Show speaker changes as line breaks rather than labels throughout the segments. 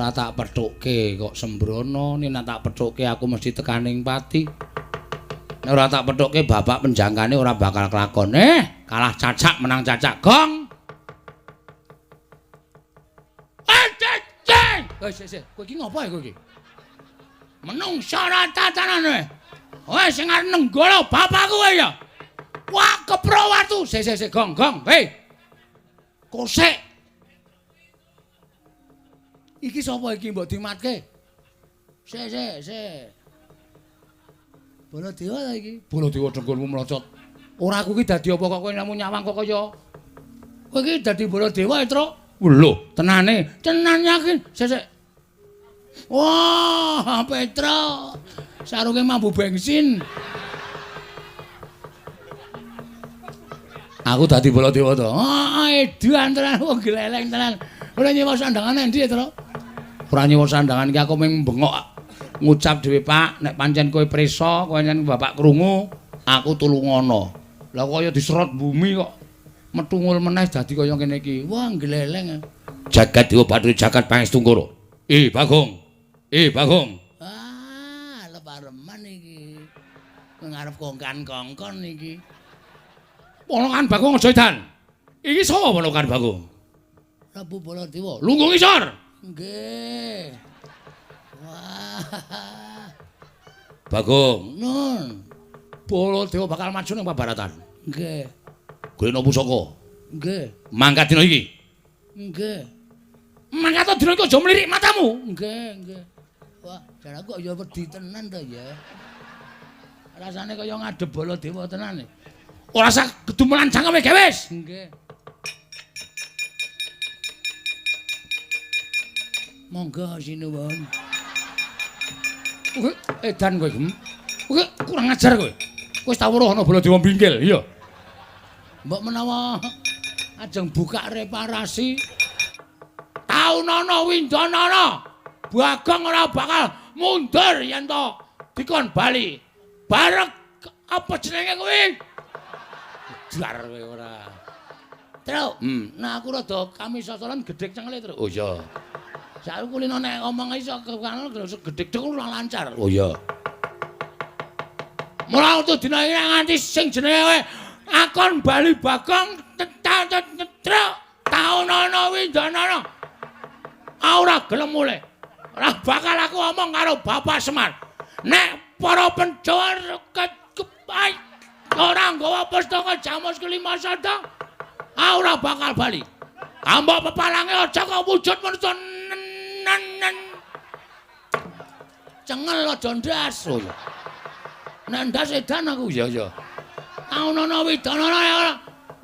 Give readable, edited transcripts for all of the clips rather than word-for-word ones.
Ora tak pethukke kok sembrono, nek tak pethukke aku mesti tekaning pati. Nek ora tak pethukke bapak penjangkane ora bakal kelakon. Kalah cacak menang cacak. Gong. Ceng. Wis wis, kowe iki ngopo ya kowe iki? Menungsa ora tatanane. Kowe sing arep nenggala bapakku kowe ya. Wah, kepro watu. Sik sik sik, gong gong. Hei. Kosek. Iki sapa iki mbok dimatke? Sik sik sik. Baladewa ta iki? Baladewa dengkulmu mlocot. Ora aku iki dadi apa kok kowe namung nyawang kok kaya. Kowe iki dadi Baladewa, Truk. Lho, tenane, tenan yakin. Sik sik. Wah, Petro. Sarunge mambu bensin. Aku dadi Baladewa to. Ah, edan tenan wong gleleng tenan. Ora nyewa sandangan endi, Tru? Ora nyewa sandangan iki aku mung bengok ngucap dhewe, Pak, nek pancen kowe prisa, kowe yen bapak krungu, aku tulungono. Lah kaya diserot bumi kok metungul meneh dadi kaya ngene iki. Wah, gleleng. Jagat Dewa Bathara Jagat Pangestungkara. Bagong. Bagong. Ah, lepareman iki. Ngarep kongkan-kongkon iki. Ponokan Bagong aja edan. Iki sapa ponokan Bagong? Prabu Baladewa. Lungguh ngisor. Nggih. Wah. Bagong, nun. Baladewa bakal maju ning pabaratan. Nggih. Golekno pusaka. Nggih. Mangkat dina iki. Nggih. Mangkat dina iki aja mlirik matamu. Nggih, nggih. Wah, jan aku kok ya wedi tenan to ya. Rasane kaya ngadep Baladewa tenan. Ora usah gedumelan cangkeme gewes. Nggih. Monggo sinuwun. Edan kowe, Gem. Kowe kurang ajar kowe. Kowe wis tau weruh ana Baladewa bingkil, iya. Mbok menawa ajeng buka reparasi. Taunana windanana. Bagong ora bakal mundur yen to dikon bali. Bareng apa jenenge kuwi? Jar kowe ora. Truk. Nah aku rada kamisosolan gedhek cengele, Truk. Oh iya. Saiki kulino nek ngomong iso kano gedhek dek ora lancar. Oh iya. Mula utuh dina iki nganti sing jenenge akon bali Bagong truk taunana windanana. Ora gelem mulih. Ora bakal aku omong karo Bapak Semar. Nek para Pandhawa ora nggawa pustaka Jamus kelima sada, ora bakal bali. Ambok pepalange aja kok wujud manusa nen. Cengel aja ndas. Oh iya. Nek ndas edan aku. Iya iya. Taunana widanana ora.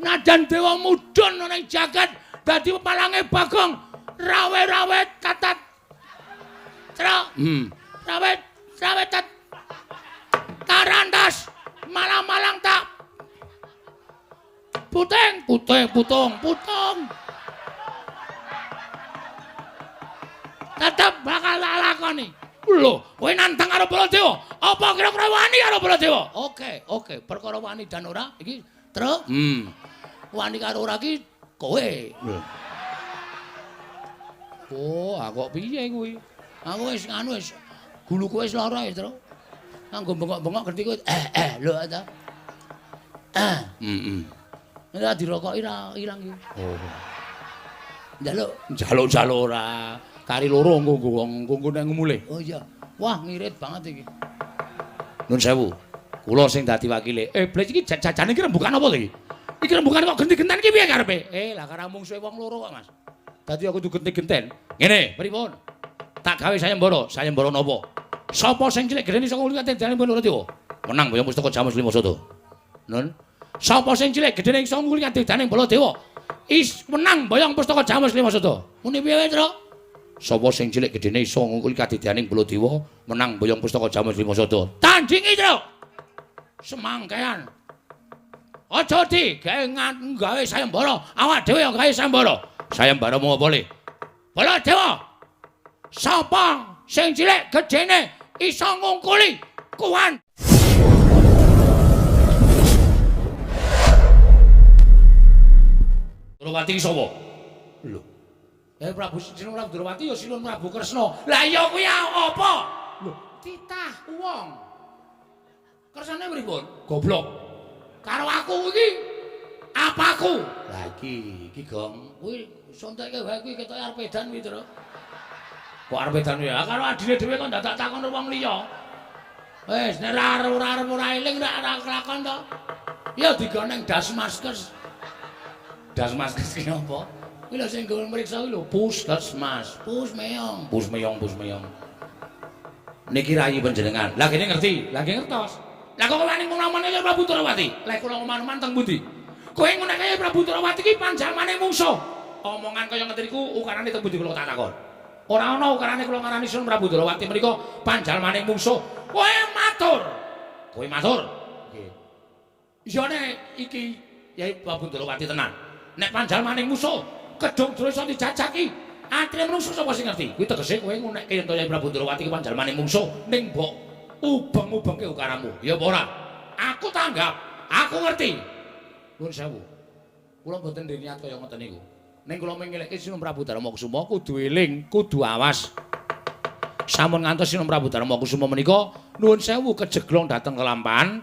Nadan dewa mudhun ana ing jagat dadi pepalange Bagong. Rawe-rawe tatat. Truk. Rawe rawe tat. Tarantas. Malang-malang tak. Puting, puting, putung, putung. Tetep bakal tak lakoni. Lho, kowe nantang karo Baladewa. Apa kira-kira wani karo Baladewa? Oke, oke. Perkara wani dan ora iki, Truk. Wani karo ora iki kowe. Lho. Oh, aku kok piye kuwi? Aku wis nganu wis guluku wis lara ya, Truk. Nganggo bengok-bengok ngerti kowe. Lho ta. Nek dirokoki ra ilang iki. Oh. Njaluk, njaluk-njaluk ora. Kari loro engko nggo wong engko nek ngumule. Oh iya. Wah, ngirit banget iki. Nun sewu. Kula sing dadi wakile. Blek iki jajane iki rembukan apa to iki? Iki rembukan kok genti-genten iki piye karepe? Lah karo mungsuhe wong loro kok, Mas. Dadi aku kudu genti-genten. Ngene, pripun? Tak gawe sayembara, sayembara napa? Sapa sing cilik gedene iso ngulung kadene Baladewa? Menang boyong pustaka Jamus lima sada. Nun. Sapa sing cilik gedene iso ngulung kadene Baladewa? Is menang boyong pustaka Jamus lima sada. Muni piye wae, Truk? Sapa sing cilik gedene iso ngungkuli kadidyaning Baladewa menang boyong pustaka Jamus lima sada. Tandingi, Truk. Semangkean. Aja di gawe gawe sayembara, awak dhewe ya gawe sayembara. Sayembara mung apa le? Baladewa. Sapa sing cilik gedene iso ngungkuli kuwan? Ndorowati sapa? Lho. Yai Prabu Sinuwun Prabu Ndrawati ya Sinuwun Prabu Kresna. Lah iya kuwi apa? Lho, titah wong. Kersane pripun? Goblok. Karo aku iki apaku? Lah iki, iki Gong. Kuwi sonteke wae kuwi ketoke arep edan kuwi, Tru. Kok arep edan ya? Karo adine dhewe kok dadak takon wong liya. Wis nek ora arep ora eling ora kelakon to. Ya digoneng Dasmaskes. Dasmaskes ki apa? Kuwi lho sing nggo mriksa kuwi lho Puskesmas. Pus meyong, pus meyong, pus meyong. Niki rayi panjenengan. Lah kene ngerti, lah nggih ngertos. Lah kok wani ngomongane ya Prabu Ndrawati? Lah kula ngomong teng pundi? Kowe nguneke Prabu Ndrawati ki panjalmane mungsuh. Omongan kaya ngeten iku ukarane teng pundi kula tak takon. Ora ana ukarane kula ngarani Sun Prabu Ndrawati menika panjalmane mungsuh. Kowe matur. Kowe matur. Nggih. Iya nek iki Yai Prabu Ndrawati tenan. Nek panjalmane mungsuh, kedung jero iso dijajaki. Atine menungso sapa sing ngerti? Kuwi tegese kowe ngunekke yen to Yai Prabu Ndrawati ki panjalmane mungsuh ning mbok ubeng-ubengke ukaramu. Ya apa ora? Aku tanggap, aku ngerti. Nuwun sewu. Kula mboten ndek niat kaya ngoten niku. Ning kula mengelekke Sinuwun Prabu Darma Kusuma kudu eling, kudu awas. Sampun ngantos Sinuwun Prabu Darma Kusuma menika nuwun sewu kejeglong dhateng kelampahan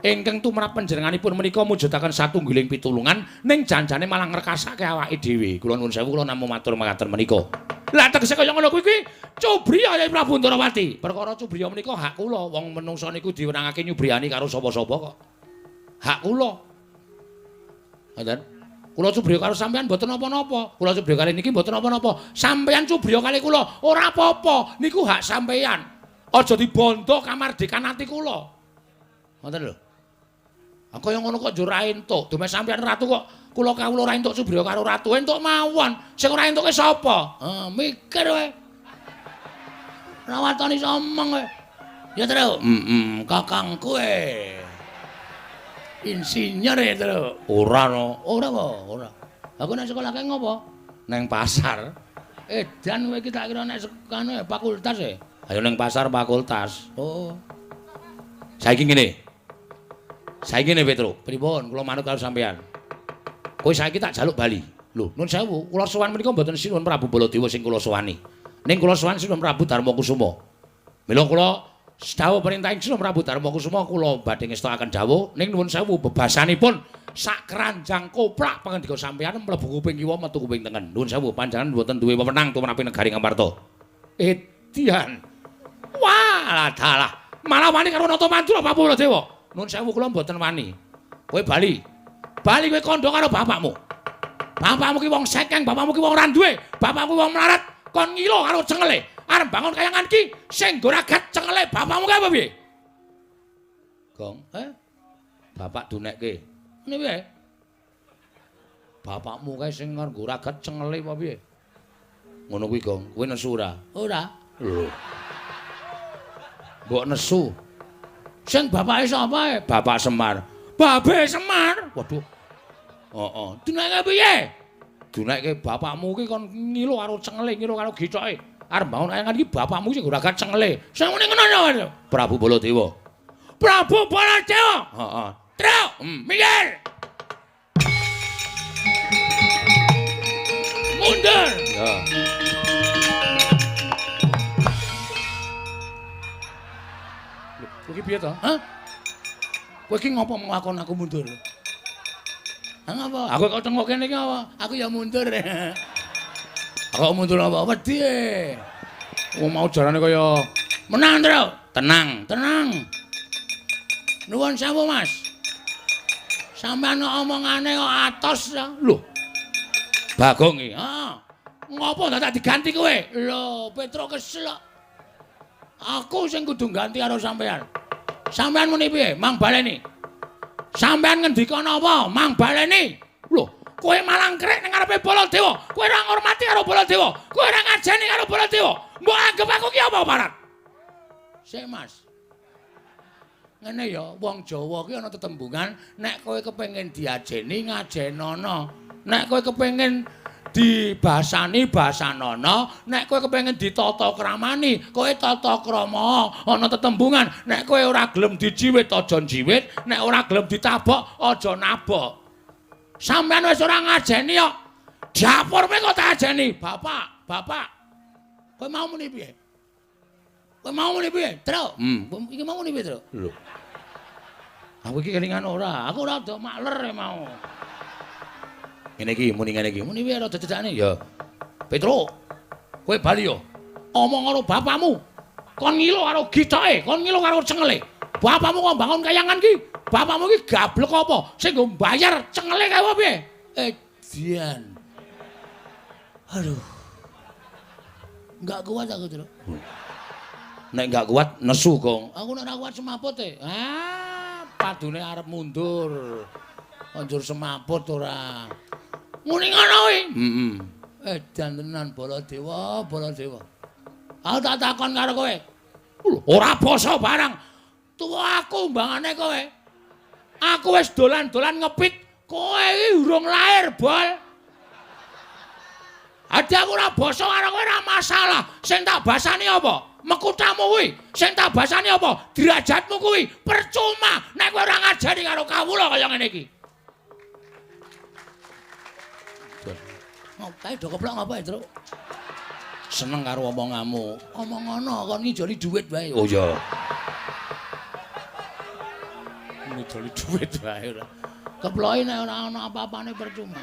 ingkang tumrap panjenenganipun menika mujudaken satunggiling pitulungan ning janjane malah ngrekasake awake dhewe. Kula nuwun sewu kula namung matur mekaten menika. Lah tegese kaya ngono kuwi kuwi cubriya Yai Prabu Ndrawati. Perkara cubriya menika hak kula, wong menungsa niku diwenangake nyubriyani karo sapa-sapa kok. Hak kula. Ngoten. Kula cubriya karo sampean mboten napa-napa. Kula cubriya kali niki mboten napa-napa. Sampean cubriya kali kula ora apa-apa. Niku hak sampean. Aja dibondo kamardikan ati kula. Ngoten lho. Kaya ngono kok njur ra entuk. Dume sampean ratu kok kula kawula ora entuk cubriya karo ratu. Entuk mawon. Sing ora entuke sapa? Mikir kowe. Ora watoni omong kowe. Ya, Tru. Heeh, kakangku e. Insinyur ya, Tru. Ora no. Ora apa? Ora. Aku nek sekolah kae ngopo? Neng pasar. Edan kowe iki tak kira nek sekane fakultas e. Ayo neng pasar fakultas. Oh. Saiki ngene. Saiki ngene, Petro. Pripun? Kula manut karo sampean. Kowe saiki tak jaluk bali. Lho, nun sewu, kula sowan menika mboten Sinuwun Prabu Baladewa sing kula sowani. Ning kula sowan Sinuwun Prabu Darma Kusuma. Mila kula dawuh perintahing Sinuwun Prabu Darma Kusuma kula badhe ngestokaken dawuh ning nuwun sewu bebasanipun sak keranjang koplak pangendika sampean mlebu kuping kiwa metu kuping tengen. Nuwun sewu panjenengan mboten duwe wewenang tumrapi negari Ngamarta. Edian. Wah, dalah. Malah wani karo Nata Mandura Prabu Baladewa. Nuwun sewu kula mboten wani. Kowe bali. Bali kowe kandha karo bapakmu. Bapakmu ki wong sekeng, bapakmu ki wong ora duwe, bapakmu wong melarat, kon ngilo karo cengele. Arep bangun kayangan ki sing nggo ragat cengele bapakmu ki apa piye? Gong, eh? Bapak dunekke. Ngene piye? Bapakmu kae sing nggo ragat cengele apa piye? Ngono kuwi, Gong. Kowe nesu ora? Ora. Lho. Mbok nesu. Sing bapake sapa e? Bapak Semar. Babe Semar. Waduh. Heeh. Dunekke piye? Dunekke bapakmu ki kon ngilo karo cengele, ngilo karo gicoke. Arep bangun kayangan iki bapakmu sing ragat cengele. Sing muni ngono Prabu Baladewa. Prabu Baladewa. Heeh. Truk, minggir. Mundur. Ya. Kowe iki piye to? Hah? Kowe iki ngopo nglakon aku mundur? Hah ngapa? Aku kok tengok kene iki apa? Aku ya mundur. Aku mundur apa? Wedi. Wong mau jarane kaya menang, Tru. Tenang, tenang. Nuwun sewu, Mas. Sampeyan omongane kok atos ta? Lho. Bagong iki. Heeh. Ngopo dadak diganti kowe? Lho, Petro kesel kok. Aku sing kudu ganti karo sampean. Sampean muni piye? Mang baleni. Sampean ngendika napa? Mang baleni. Lho, kowe malah ngkrek ning ngarepe Baladewa. Kowe ora ngurmati karo Baladewa. Kowe ora ngajeni karo Baladewa. Mbok anggap aku ki apa, Parat? Sik, Mas. Ngene ya, wong Jawa ki ana tetembungan nek kowe kepengin diajeni ngajenono. Nek kowe kepengin dibasani basanono, nek kowe kepengin ditata kramani, kowe tata krama. Ana tetembungan, nek kowe ora gelem dijiwit aja njiwit, nek ora gelem ditabok aja nabok. Sampeyan wis ora ngajeni kok. Dapurmu kok tak ajeni, Bapak, Bapak. Kowe mau muni piye? Kowe mau muni piye, Truk? Iki mau muni piye, Truk? Lho. Aku iki kelingan ora, aku ora do makler mau. Ngene iki muni ngene iki. Muni piye rada cedhakne? Ya. Petruk, kowe bali yo. Omong karo bapakmu. Kon ngilo karo gitoke, kon ngilo karo cengele. Bapakmu kok bangun kayangan ki? Bapakmu ki gablek apa? Sing nggo mbayar cengele kae apa piye? Edian. Aduh. Enggak kuat aku, Truk. Nek enggak kuat nesu, Gong. Aku nek ora kuat semaput e. Ah, padune arep mundur. Anjur semaput ora. Muni ngono kuwi. Heeh. Edan tenan Baladewa, Baladewa. Aku tak takon karo kowe. Lho, ora basa barang. Tuwa aku mbangane kowe. Aku wis dolan-dolan ngepit, kowe iki urung lahir, Bol. Adi aku ora basa karo kowe ora masalah. Sing tak basani apa? Mekutamu kuwi. Sing tak basani apa? Derajatmu kuwi. Percuma nek kowe ora ngajari karo kawula kaya ngene iki. Kae do keplok ngapa, Truk? Seneng karo omonganmu. Omong ngono kon ngijoli dhuwit wae. Oh iya. Ngijoli dhuwit wae ora. Keploke nek ora ana apa-apane percuma.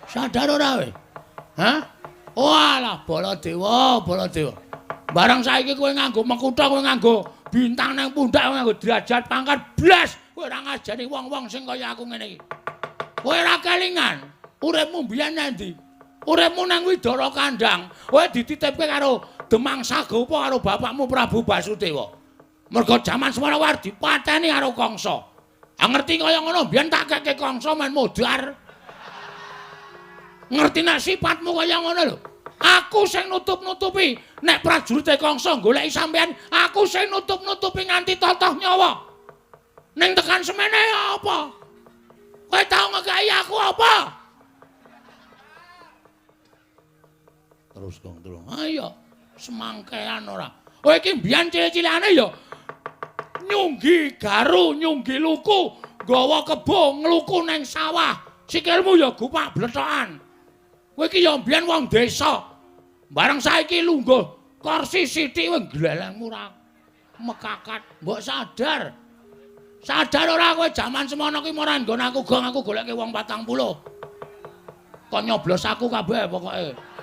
Sadar ora kowe? Hah? Walah Baladewa, Baladewa. Barang saiki kowe nganggo mekutha, kowe nganggo bintang nang pundak, kowe nganggo derajat pangkat blas, kowe ora ngajari wong-wong sing kaya aku ngene iki. Kowe ora kelingan. Uripmu mbiyen nang ndi? Uripmu nang Widara Kandang. Kowe dititipke karo Demang Sagopa karo bapakmu Prabu Basudewa. Mergo jaman semono kowe arep dipateni karo Kangsa. Ah ngerti kaya ngono mbiyen tak keke Kangsa men modar. Ngerti nek sifatmu kaya ngono lho. Aku sing nutup-nutupi nek prajurite Kangsa goleki sampean, aku sing nutup-nutupi nganti totoh nyawa. Ning tekan semene apa? Kowe tau ngekeki aku apa? Terus Gong, terus. Ayo, semangkean ora. Kowe iki mbiyen cilik-cilikane ya nyunggi garu, nyunggi luku, nggawa kebo ngluku nang sawah. Sikilmu ya gupak blethokan. Kowe iki ya mbiyen wong desa. Bareng saiki lungguh kursi sithik kowe glelengmu ora mekakat. Mbok sadar. Sadar ora kowe jaman semono ki ora nggon aku Gong, aku goleke wong 40. Kon nyoblos aku kabeh pokoke.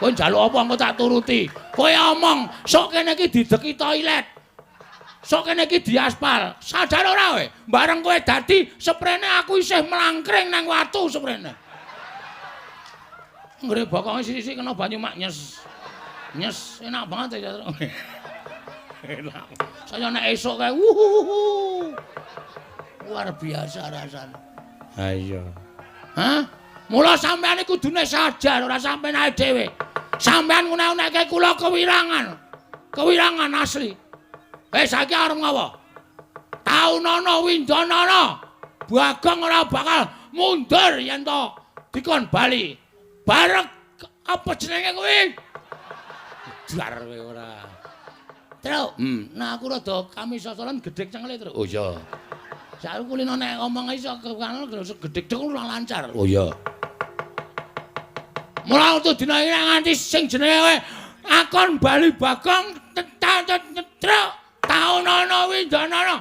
Kowe njaluk apa engko tak turuti. Kowe omong sok kene iki dideki toilet. Sok kene iki diaspal. Sadar ora kowe? Bareng kowe dadi seprene aku isih mlangkring nang watu seprene. Nggre bokonge sithik-sithik kena banyu mak nyes. Nyes, enak banget ya. Enak. Saya nek esuk kae wuhuhuhu. Luar biasa rasane. Ha iya. Hah? Mula sampean iki kudune sadar ora sampean ae dhewe. Sampean nguna-unake kula kewirangan. Kewirangan asli. Saiki arep ngapa? Taunana windanana. Bagong ora bakal mundur yen to dikon bali. Bareng apa jenenge kuwi? Jar kowe ora. Truk. Nah aku rada kamisosolan gedhek cengele, Truk. Oh iya. Saiki kulino nek ngomong iso kekano gedhek dek ora lancar. Oh iya. Mula untuk dina iki nganti sing jenenge akon bali Bagong truk taunana windanana.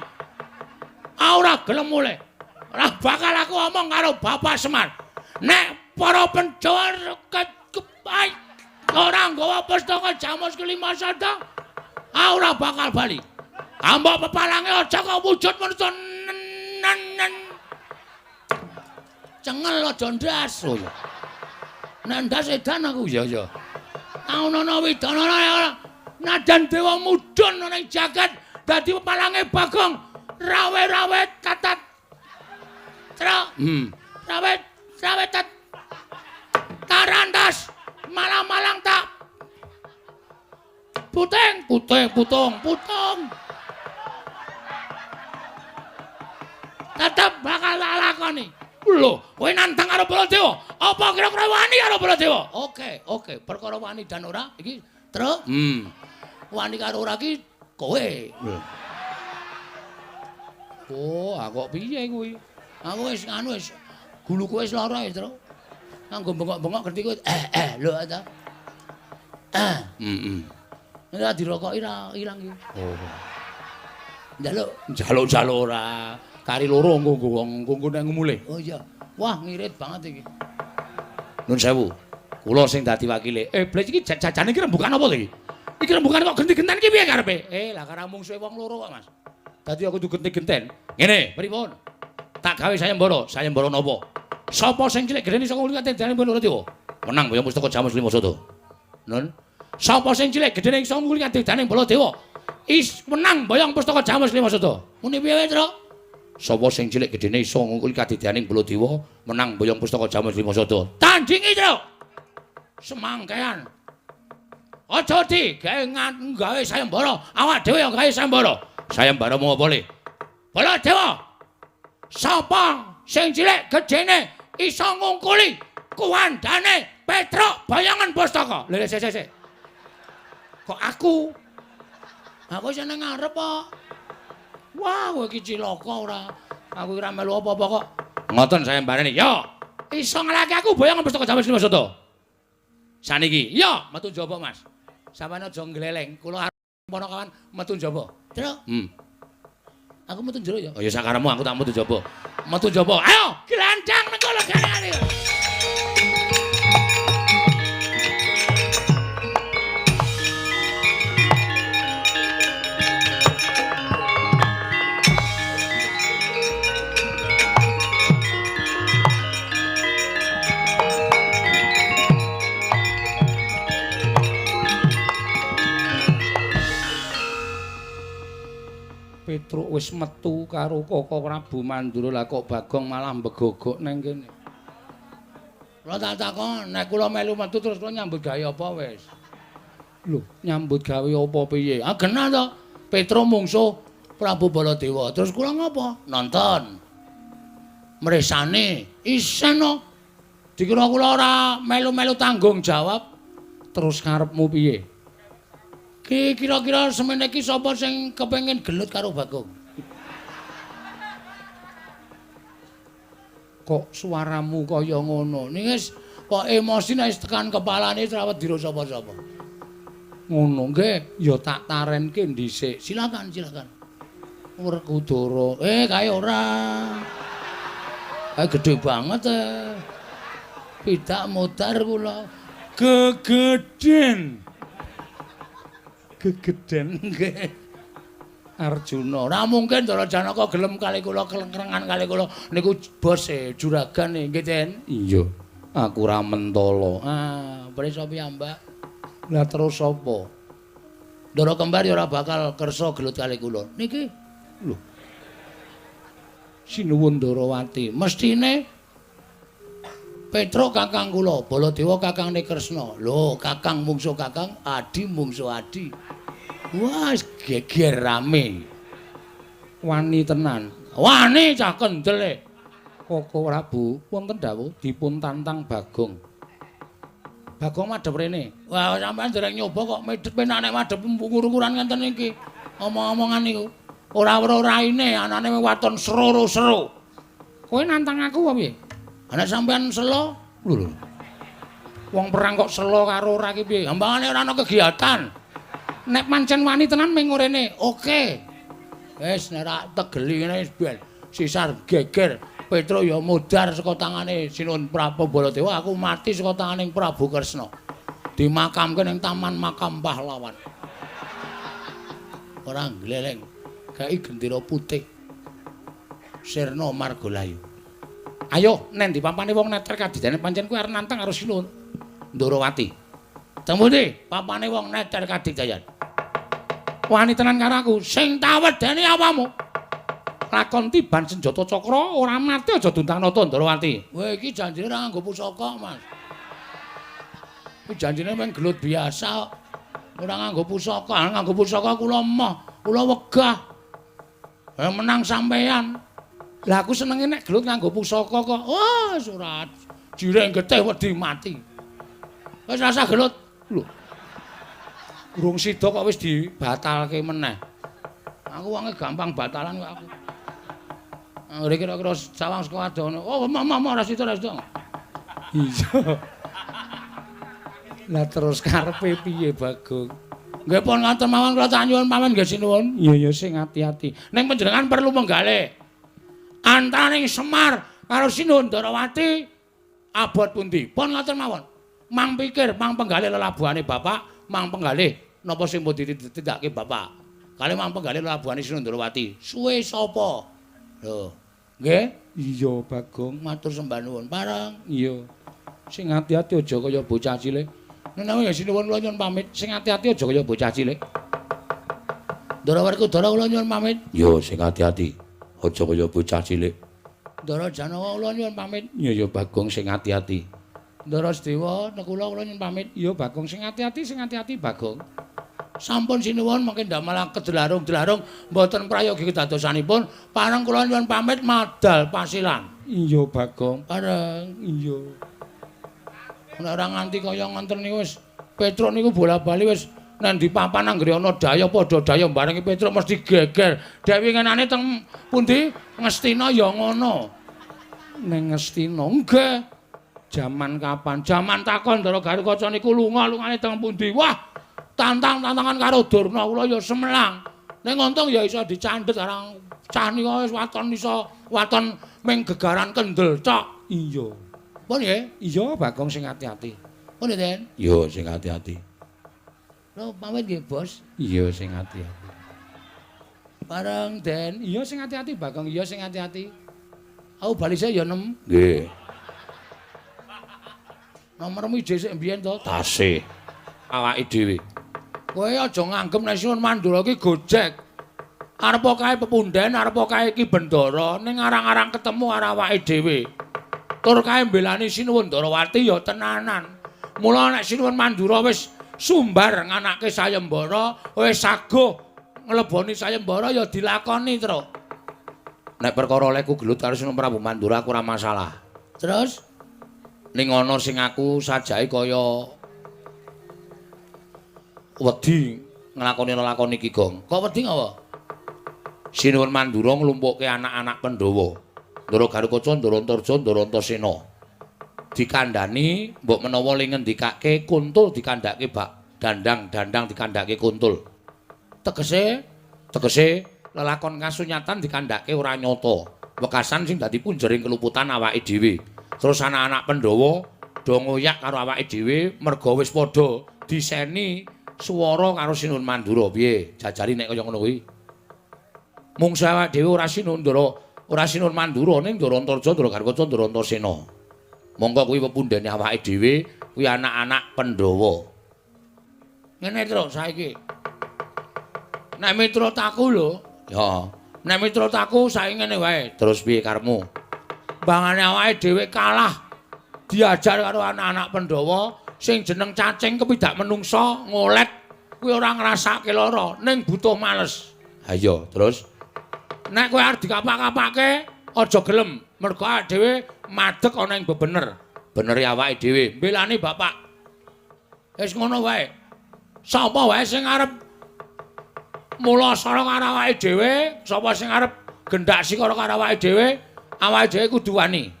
Ora gelem mulih. Ora bakal aku omong karo Bapak Semar. Nek para Pandhawa ora nggawa pustaka Jamus kelima sada, ora bakal bali. Ambok pepalange aja kok wujud manusa nen. Cengel aja ndas. Oh iya. Nek ndas edan aku. Ya ya. Taunana widanana ora nadan dewa mudhun nang jagat dadi pepalange Bagong rawe-rawe tatat. Truk. Rawe rawe tat tarantas malang-malang tak puting puting putung putung. Tetep bakal tak lakoni. Lho, kowe nantang karo Baladewa. Apa kira-kira wani karo Baladewa? Oke, oke. Perkara wani dan ora iki, Truk. Wani karo ora iki kowe. Oh, ah kok piye kuwi? Aku wis nganu wis guluku wis lara, Truk. Nganggo bengok-bengok ngerti kowe. Lho ta. Heeh. Nek dirokoki ra ilang iki. Oh. Njaluk, njaluk-njaluk ora. Kari loro engko nggo wong engko nek ngumule. Oh iya. Wah, ngirit banget iki. Nun sewu. Kula sing dadi wakile. Blek iki jajane iki rembukan apa to iki? Iki rembukan kok genti-genten iki piye karepe? Lah karo mungsuhe wong loro kok, Mas. Dadi aku kudu genti-genten. Ngene, pripun? Tak gawe sayembara, sayembara napa? Sapa sing cilik gedene iso ngulung kadidane Baladewa? Menang boyong pustaka Jamus Lima Sada. Nun. Sapa sing cilik gedene iso ngulung kadidane Baladewa? Is menang boyong pustaka Jamus Lima Sada. Muni piye, Truk? Sapa sing cilik gedene iso ngungkuli kadidaning Baladewa menang boyong pustaka Jamus Lima Sada. Tandingi, Truk. Semangkean. Aja digawe gawe sayembara, awak dhewe ya gawe sayembara. Sayembara mau apa le? Baladewa. Sapa sing cilik gedene iso ngungkuli kuwandane Petruk boyongan pustaka? Lho, sik sik sik. Kok aku? Aku seneng ngarep kok. Wah, kowe iki cilaka ora. Aku ora melu apa-apa kok. Ngoten sayembarane. Yo, iso ngalahke aku boyongan pustaka Jamus Lima Sada. Saniki, yo metu njaba, Mas. Sampeyan aja ngleleng. Kula arep ponokawan metu njaba. Truk. Aku metu njero ya. Oh ya sakaremu aku tak metu njaba. Metu njaba. Ayo, gelandang nang kono gane. Petruk wis metu karo Koko Prabu Mandura, lah kok Bagong malah mbegogok nang kene. Kula tak takon, nek kula melu metu terus kula nyambut gawe apa wis? Lho, nyambut gawe apa piye? Ah genah to. Petruk mungsuh Prabu Baladewa. Terus kula ngopo? Nonton. Mresane isen no. Dikira kula ora melu-melu tanggung jawab. Terus karepmu piye? Ki kira-kira semene iki sapa sing kepengin gelut karo Bagong? Kok suaramu kaya ngono? Niki wis kok emosi nek tekan kepalane ora wedi sapa-sapa. Ngono nggih, ya tak tarenke dhisik. Silakan, silakan. Werkudara. Kae ora. Kae gedhe banget. Pidak modar kula. Gegeden. Gegeden nggih. Arjuna. Ora mungkin Ndara Janaka gelem kali kula klengkrengan kali kula niku bos e juragan nggih, Den. Iya. Aku ora mentala. Ah, prisa piyambak. Lah terus sapa? Ndara kembar ya ora bakal kersa gelut kali kula. Niki lho. Sinuwun Ndarawati, mestine Petruk kakang kula, Baladewa kakangne Kresna. Lho, kakang mungsuh kakang, adi mungsuh adi. Wah, geger rame. Wani tenan. Wani cah kendele. Koko Prabu, wonten dawuh dipun tantang Bagong. Bagong madhep rene. Wah, sampean dereng nyoba kok medhep penak nek madhep ngur-nguran ngenten iki. Omong-omongan niku. Ora weruh raine, anane waton sero-sero. Kowe nantang aku apa piye? Ana sampean selo? Lho lho. Wong perang kok selo karo ora ki piye? Gampangane ora ana kegiatan. Nek pancen wani tenan ming rene. Oke. Wis nek ra tegeli ngene wis ben sisar geger. Petruk ya modar saka tangane Sinuwun Prabu Baladewa, aku mati saka tangane Prabu Kresna. Dimakamke ning Taman Makam Pahlawan. Ora gleleng. Gawe gendera putih. Sirna Margalayu. Ayo nen di papane wong neter kadidane pancen kuwi arep nantang karo Sinuwun Ndarawati. Tembune papane wong neter kadidayan. Wani tenan karo aku, sing tawedeni awamu. Lakon tiban senjata cakra ora mati aja duntang-nata Ndarawati. Kowe iki janjine ora nganggo pusaka, Mas. Kuwi janjine mung gelut biasa. Ora nganggo pusaka, nganggo pusaka kula emoh, kula wegah. Menang sampean. Lah aku senenge nek gelut nganggo pusaka kok. Wah, ora jireng getih wedi mati. Wis rasa gelut. Lho. Urung sida kok wis dibatalke meneh. Aku wonge gampang batalan kok aku. Anggere kira-kira sawang saka adoh. Oh, mama ora sida, ora sida. Iya. Lah terus karepe piye, Bagong? Nggih pun ngoten mawon kula tak nyuwun pamit nggih sinuwun. Iya ya sing ati-ati. Ning panjenengan perlu menggalih. Antaraning Semar karo Sinuhun Ndarawati abot pundi? Pun ngoten mawon. Mang pikir, mang penggalih lelabuhane bapak, mang penggalih napa sing pun ditindakake bapak. Kali mang penggalih lelabuhane Sinuhun Ndarawati. Suwe sapa? Lho. Nggih? Iya, Bagong, matur sembah nuwun. Pareng. Iya. Sing ati-ati aja kaya bocah cilik. Menawi ya sinuwun kula nyuwun pamit. Sing ati-ati aja kaya bocah cilik. Ndara Werkudara kula nyuwun pamit. Yo sing ati-ati aja kaya bocah cilik. Ndara Janawa kula nyuwun pamit. Iya ya Bagong sing ati-ati. Ndara Sedewa Nekula kula nyuwun pamit. Iya Bagong sing ati-ati sing ati-ati Bagong. Sampun sinuwun mangke ndamel kedelarung-delarung mboten prayogi kedadosanipun. Pareng kula nyuwun pamit madal pasilan. Iya Bagong. Pareng. Iya. Nek ora nganti kaya ngoten niku wis Petruk niku bola-bali wis nang ndi papan anggere ana daya padha daya barengi Petruk mesti geger. Dewi ngenane teng pundi Ngastina ya ngono. Ning Ngastina nggih. Jaman kapan? Jaman takon Ndara Garukaca niku lunga lungane teng pundi? Wah, tantang-tantangan karo Durna kula ya semelang. Ning untung ya iso dicandhet arang cah nika wis waton iso waton ming gegaran kendel tok. Iya. Pun nggih? Iya, Bagong sing ati-ati. Pun Den? Iya, sing ati-ati. Lho, pamit nggih, Bos. Iya, sing ati-ati. Bareng, Den. Iya, sing ati-ati, Bagong. Iya, sing ati-ati. Aku bali sik ya, Nem. Nggih. Nomormu ije sik mbiyen to? Tasih. Awake dhewe. Kowe aja nganggep nek Sinuhun Mandura iki gojek. Arep kae pepunden, arep kae iki bendara, ning arang-arang ketemu karo awake dhewe. Tur kae mbelani Sinuhun Ndarawati ya tenanan. Mula nek Sinuhun Mandura wis sumbar nganake sayembara, wis saguh ngleboni sayembara ya dilakoni, Truk. Nek perkara olehku gelut karo Sinuhun Prabu Mandura aku ora masalah. Terus ning ana sing aku sajake kaya wedi nglakoni lelakon iki, Gong. Kok wedi ngapa? Sinuhun Mandura nglumpukke anak-anak Pandhawa. Ndara Garukaca, Ndara Antarja, Ndara Antasena. Dikandhani mbok menawa le ngendikake kuntul dikandhake bak dandang, dandang dikandhake kuntul. Tegese, tegese lelakon kasunyatan dikandhake ora nyata. Wekasan sing dadi punjering keluputan awake dhewe. Terus anak-anak Pandhawa do ngoyak karo awake dhewe merga wis padha diseni swara karo Sinuhun Mandura. Piye? Jajari nek kaya ngono kuwi. Mungsu awake dhewe ora Sinuhun Ndara, ora Sinuhun Mandura ning Ndara Antarja, Ndara Garukaca, Ndara Antasena. Monggo kuwi pepundhene awake dhewe, kuwi anak-anak Pandhawa. Ngene Truk saiki. Nek miturut aku lho, ya. Nek miturut aku saiki ngene wae. Terus piye karepmu? Bangane awake dhewe kalah diajar karo anak-anak Pandhawa sing jeneng cacing kepidak menungsa ngolet kuwi ora ngrasake lara ning butuh males. Ha iya, terus nek kowe arep dikapak-kapake aja gelem mergo awake dhewe madeg ana ing bebener. Benere awake dhewe mbelani bapak. Wis ngono wae. Sapa wae sing arep mulasara karo awake dhewe, sapa sing arep gendak sikara karo awake dhewe, awake dhewe kudu wani.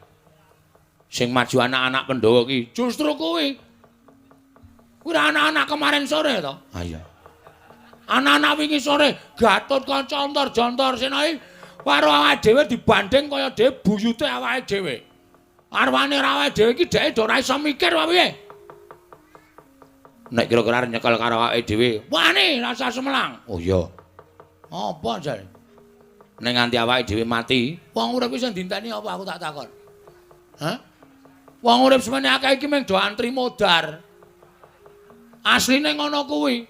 Sing maju anak-anak Pandhawa ki justru kuwi. Kuwi anak-anak kemarin sore to? Ha iya. Anak-anak wingi sore Gatotkaca Antarja Antasena iki karo awake dhewe dibanding kaya dhewe buyute awake dhewe. Arwane awake dhewe iki dheke do ora iso mikir apa piye. Nek kira-kira arep nyekel karo awake dhewe, wani rasa semelang. Oh iya. Apa jare? Nek nganti awake dhewe mati, wong urip iki sing dinteni apa aku tak takon. Hah? Wong urip semene akeh iki mung do antri modar. Asline ngono kuwi.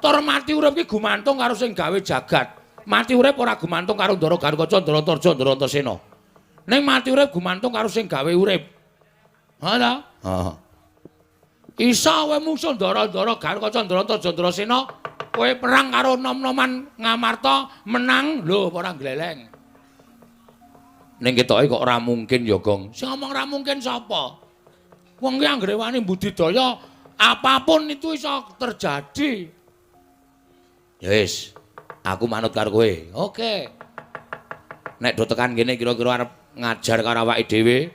Tur mati urip iki gumantung karo sing gawe jagat. Mati urip ora gumantung karo Ndara Garukaca, Ndara Antarja, Ndara Antasena. Ning mati urip gumantung karo sing gawe urip. Ha ta? Heeh. Isa kowe mungsuh Ndara-ndara Garukaca, Ndara Antarja, Ndara Sena, kowe perang karo nom-noman Ngamarta menang lho ora gleleng. Ning ketoke kok ora mungkin ya, Gong. Sing ngomong ora mungkin sapa? Wong ki anggere wani budidaya apapun itu iso terjadi. Ya wis, aku manut karo kowe. Oke. Nek do tekan kene kira-kira arep ngajar karo awake dhewe,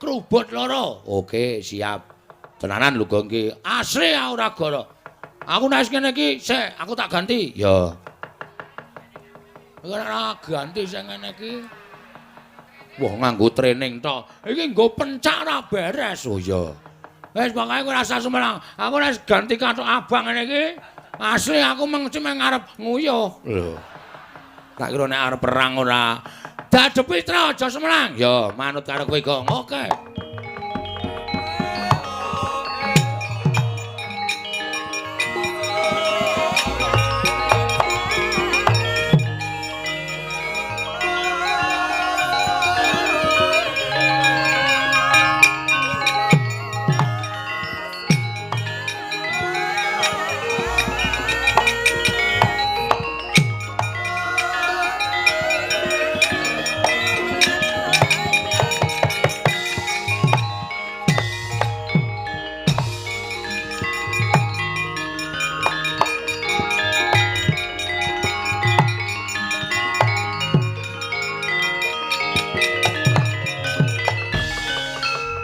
Krubut loro. Oke, siap. Tenanan lho Gong iki. Asli ora goro. Aku nek ngene iki, sik aku tak ganti. Ya. Ora ganti sing ngene iki. Wah, nganggo training to. Iki nggo pencak ora beres. Oh iya. Wis pokoke ora usah sumelang. Aku nek ganti kathok abang ngene iki, asli aku mengci meng arep nguyuh. Lho. Tak kira nek arep perang ora. Dadepi tra aja sumelang. Ya, manut karo kowe, Gong. Oke.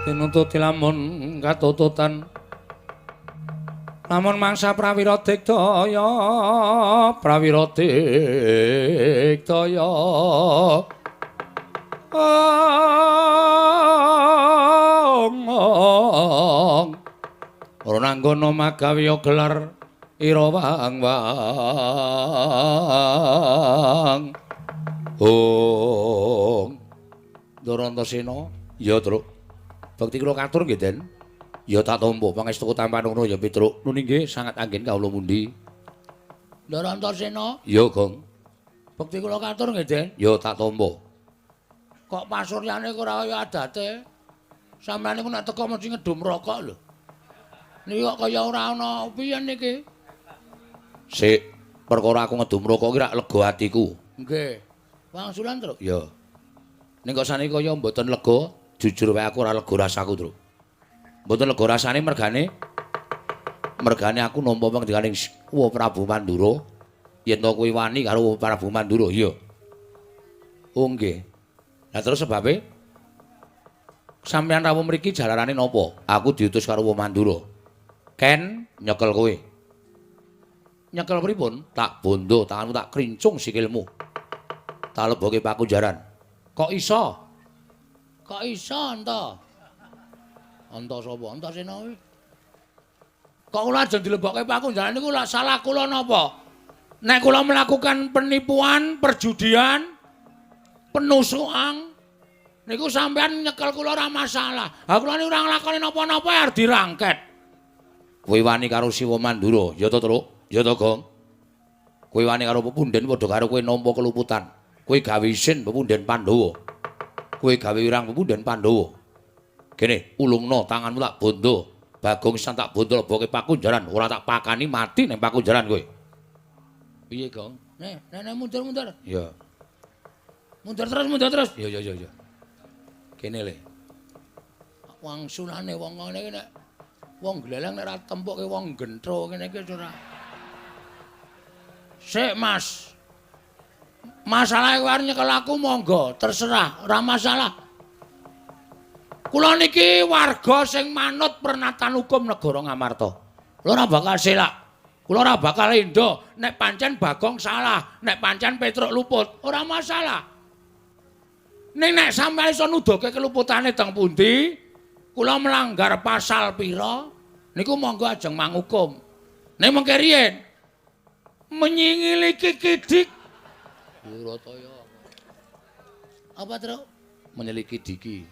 Tinututi lamun katututan lamun mangsa prawira digdaya prawira digdaya ora nanggono magawe gelar ira wang wang ong Ndorantosena ya Truk. Bekti kula katur nggih, Den. Ya tak tampa pangestu tampan ngono ya Petruk. Nuni nggih sangat anggen kawula mundi. Ndorantosena? Ya, Gong. Bekti kula katur nggih, Den. Ya tak tampa. Kok pasuryane ora kaya adate? Sampeyan niku nek teko mesti ngedum rokok lho. Niki kok kaya ora ana piye niki? Sik, perkara aku ngedum rokok iki rak lega atiku. Nggih. Wangsulan, Truk? Ya. Ning kok saniki kaya mboten lega. Jujur wae aku ora lega rasaku, Truk. Mboten lega rasane mergane aku nampa pangendikaning Wa Prabu Mandura yen to kuwi wani karo Prabu Mandura, iya. Oh nggih. Lah terus sebabe sampeyan rawuh mriki jalarane napa? Aku diutus karo Wa Mandura. Ken nyekel kowe. Nyekel pripun? Tak bondo tanganmu tak krincung sikilmu. Tak leboke pakunjaran. Kok iso? Kok iso anta? Anta sapa? Antasena kuwi. Kok kula ajeng dilebokke pakunjaran niku lak salah kula napa? Nek kula melakukan penipuan, perjudian, penusukan niku sampean nyekel kula ora masalah. Ha kula niku ora nglakoni napa-napa arep dirangket. Kowe wani karo Siwa Mandura, ya to, Truk? Ya to, Gong? Kowe wani karo pepunden padha karo kowe nampa keluputan. Kowe gawe isin pepunden Pandhawa. Kowe gawe wirang pepunden Pandhawa. Kene ulungno tanganmu tak bondo. Bagong sisan tak bondo leboke pakunjaran, ora tak pakani mati ning pakunjaran kowe. Piye, Gong? Nek, nek mundur-mundur. Iya. Mundur terus, mundur terus. Iya, iya, iya. Kene le. Wangsulane wong ngene iki nek wong gleleng nek ora tempukke wong gentro ngene iki ora. Sik, Mas. Masalahe kowe arep nyekel aku monggo, terserah, ora masalah. Kula niki warga sing manut pernatan hukum negara Ngamarta. Kula ora bakal selak. Kula ora bakal endo nek pancen Bagong salah, nek pancen Petruk luput, ora masalah. Ning nek sampeyan iso nuduhke keluputane teng pundi, kula melanggar pasal pira, niku monggo ajeng mangukum. Ning mengke riyen menyingili kikidik Wirataya. Apa, Truk? Menyeliki diki.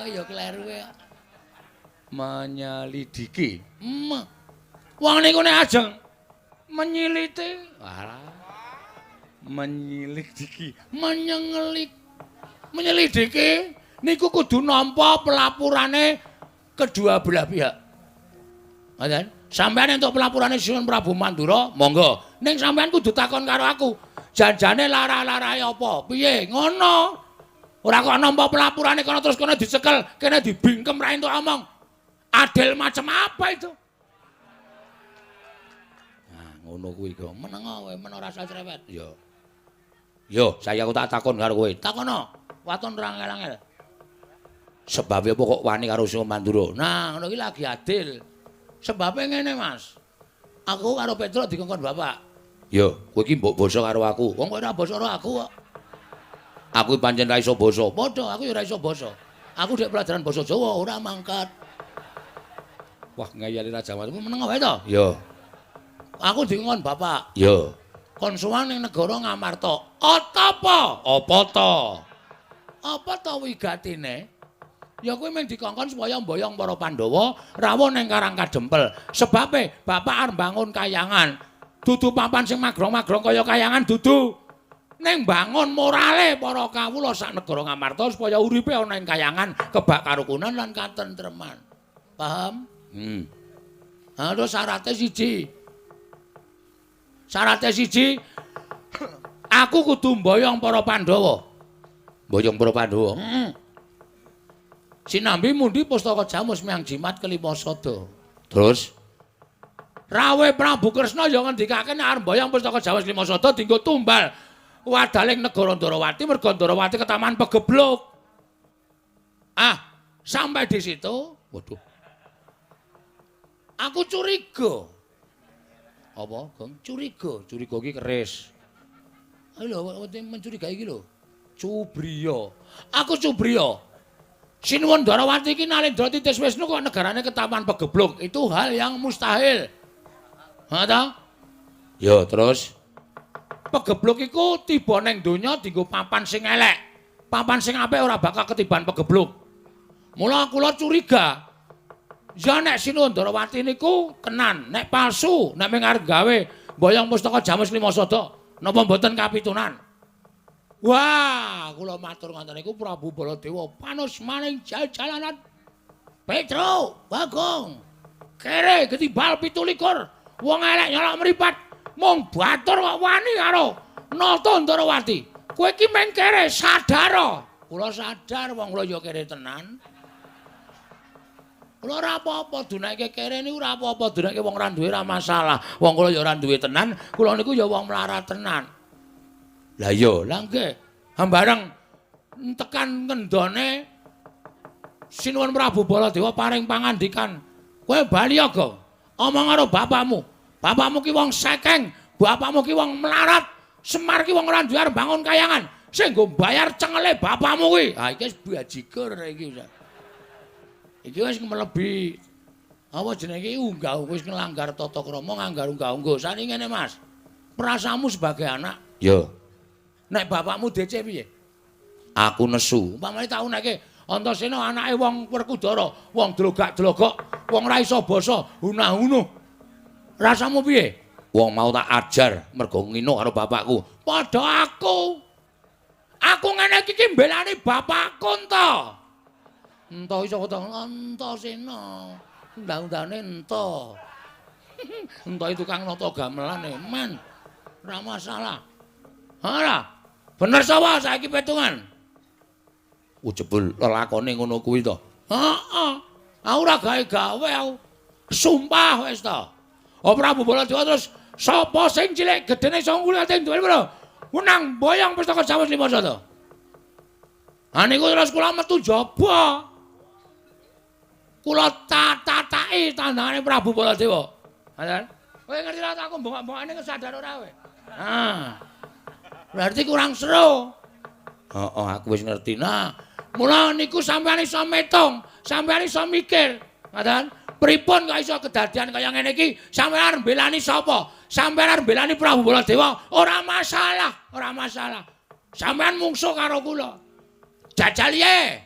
Ya kleru ya. Menyelidiki. Wong niku nek ajeng menyiliti, alah. Menyelidiki, menyengelik. Menyelidiki niku kudu nampa pelapurane kedua belah pihak. Ngoten? Sampeyan entuk pelapurane Sinuwun Prabu Mandura, monggo. Ning sampeyan kudu takon karo aku. Janjane lara-larae apa? Piye? Ngono. Ora kok nampa pelapurane kono terus kono dicekel, kene dibingkem ra entuk omong. Adil macam apa itu? Nah, ngono kuwi kok. Meneng kowe, men ora usah cerewet. Ya. Yo, saya aku tak takon karo kowe. Takono. Waton ora angel-angel. Sebabe apa kok wani karo Singo Mandura? Nah, ngono iki lagi adil. Sebabe ngene, Mas. Aku karo Petruk dikongkon bapak. Ya, kowe iki mbok basa karo aku. Wong kowe ora basa karo aku kok. Aku pancen ra iso basa. Padha, aku ya ora iso basa. Aku dek pelajaran basa Jawa ora mangkat. Wah, ngeyeli Raja Wali meneng wae to? Ya. Aku dikongkon bapak. Ya. Kon sowan ning negara Ngamarta. Atapa? Apa ta? Apa ta wigatine? Ya kuwi mung dikongkon supaya mboyong para Pandhawa rawuh ning Karang Kadempel. Sebabe bapak arep mbangun kayangan. Dudu papan sing magrong-magrong kaya kayangan dudu. Ning mbangun morale para kawula sak negara Ngamarta supaya uripe ana ing kayangan kebak karukunan lan katentreman. Paham? Ha terus syarate siji. Syarate siji, aku kudu mboyong para Pandhawa. Mboyong para Pandhawa. Heeh. Sinambi mundi pustaka jamus miang jimat kelima sada. Terus Rawe Prabu Kresna ya ngendikake nek arep mboyong pustaka jamus lima sada dienggo tumbal wadaling negara Ndarawati merga Ndarawati ketaman pegebluk. Ah, sampai di situ, waduh. Aku curiga. Apa, Gong? Curiga, curiga iki keris. Ayo lho, mencurigai iki lho. Cubriya. Aku cubriya. Sinuwun Ndarawati iki Nalendra Titis Wisnu kok negarane ketaman pegebluk. Itu hal yang mustahil. Ha ta? Ya, terus pegebluk iku tiba ning donya dienggo papan sing elek. Papan sing apik ora bakal ketiban pegebluk. Mula kula curiga. Ya nek Sinuwun Ndarawati niku tenan, nek palsu, nek mung arep gawe mboyong pustaka Jamus Lima Sada, napa mboten kapitunan? Wah, kula matur ngoten niku Prabu Baladewa panus maning jalanan. Petro, Bagong. Kere ketibal 27. Wong elek nyolok mripat. Mung batur kok wani karo Nata Ndarawati. Kowe iki mung kere sadar. Kula sadar wong kula ya kere tenan. Kula ora apa-apa dunake kere niku ora apa-apa, dunake wong ora duwe ora masalah. Wong kula ya ora duwe tenan, kula niku ya wong melarat tenan. Lah iya, lah nggih. Hambareng tekan ngendone Sinuwun Prabu Baladewa paring pangandikan, "Kowe bali ya, Gong. Omong karo bapakmu. Bapakmu ki wong sekeng, bapakmu ki wong melarat, Semar ki wong ora duwe arep bangun kayangan. Sing nggo bayar cengele bapakmu kuwi." Ha iki wis bajigur iki. Iki wis mlebi apa jenenge iki unggah wis nglanggar tata krama, nganggar unggah-ungguh. Saniki ngene, Mas. Perasaanmu sebagai anak? Ya. Nek bapakmu DC piye? Aku nesu. Umpamane tak uneke Antasena anake wong Werkudara, wong dlogak-dlogok, wong ora iso basa, hunah-hunuh. Rasamu piye? Wong mau tak ajar mergo ngino karo bapakku. Padha aku. Aku ngene iki ki mbelani bapakku ento. Ento iso kok Antasena. Undang-undane ento. Ento tukang nata gamelan e, men. Ora masalah. Ora. Bener sapa saiki petungan? Oh jebul lelakone ngono kuwi to. Heeh. Aku ora gawe-gawe aku. Sumpah wis to. Oh Prabu Baladewa terus sapa sing cilik gedene iso ngulate duwe lho. Menang boyong pustaka Jawa Lima Sada. Ha niku terus kula metu jaba. Kula tatataki tandangane Prabu Baladewa. Ngoten. Kowe ngerti ra aku mbongok-mbongokane sadar ora kowe? Ah. Berarti kurang seru. Heeh, aku wis ngerti. Nah, mula niku sampeyan iso metung, sampeyan iso mikir. Ngoten. Pripun kok iso kedadian kaya ngene iki? Sampeyan arep mbelani sapa? Sampeyan arep mbelani Prabu Baladewa? Ora masalah, ora masalah. Sampeyan mungsuh karo kula. Jajal ye.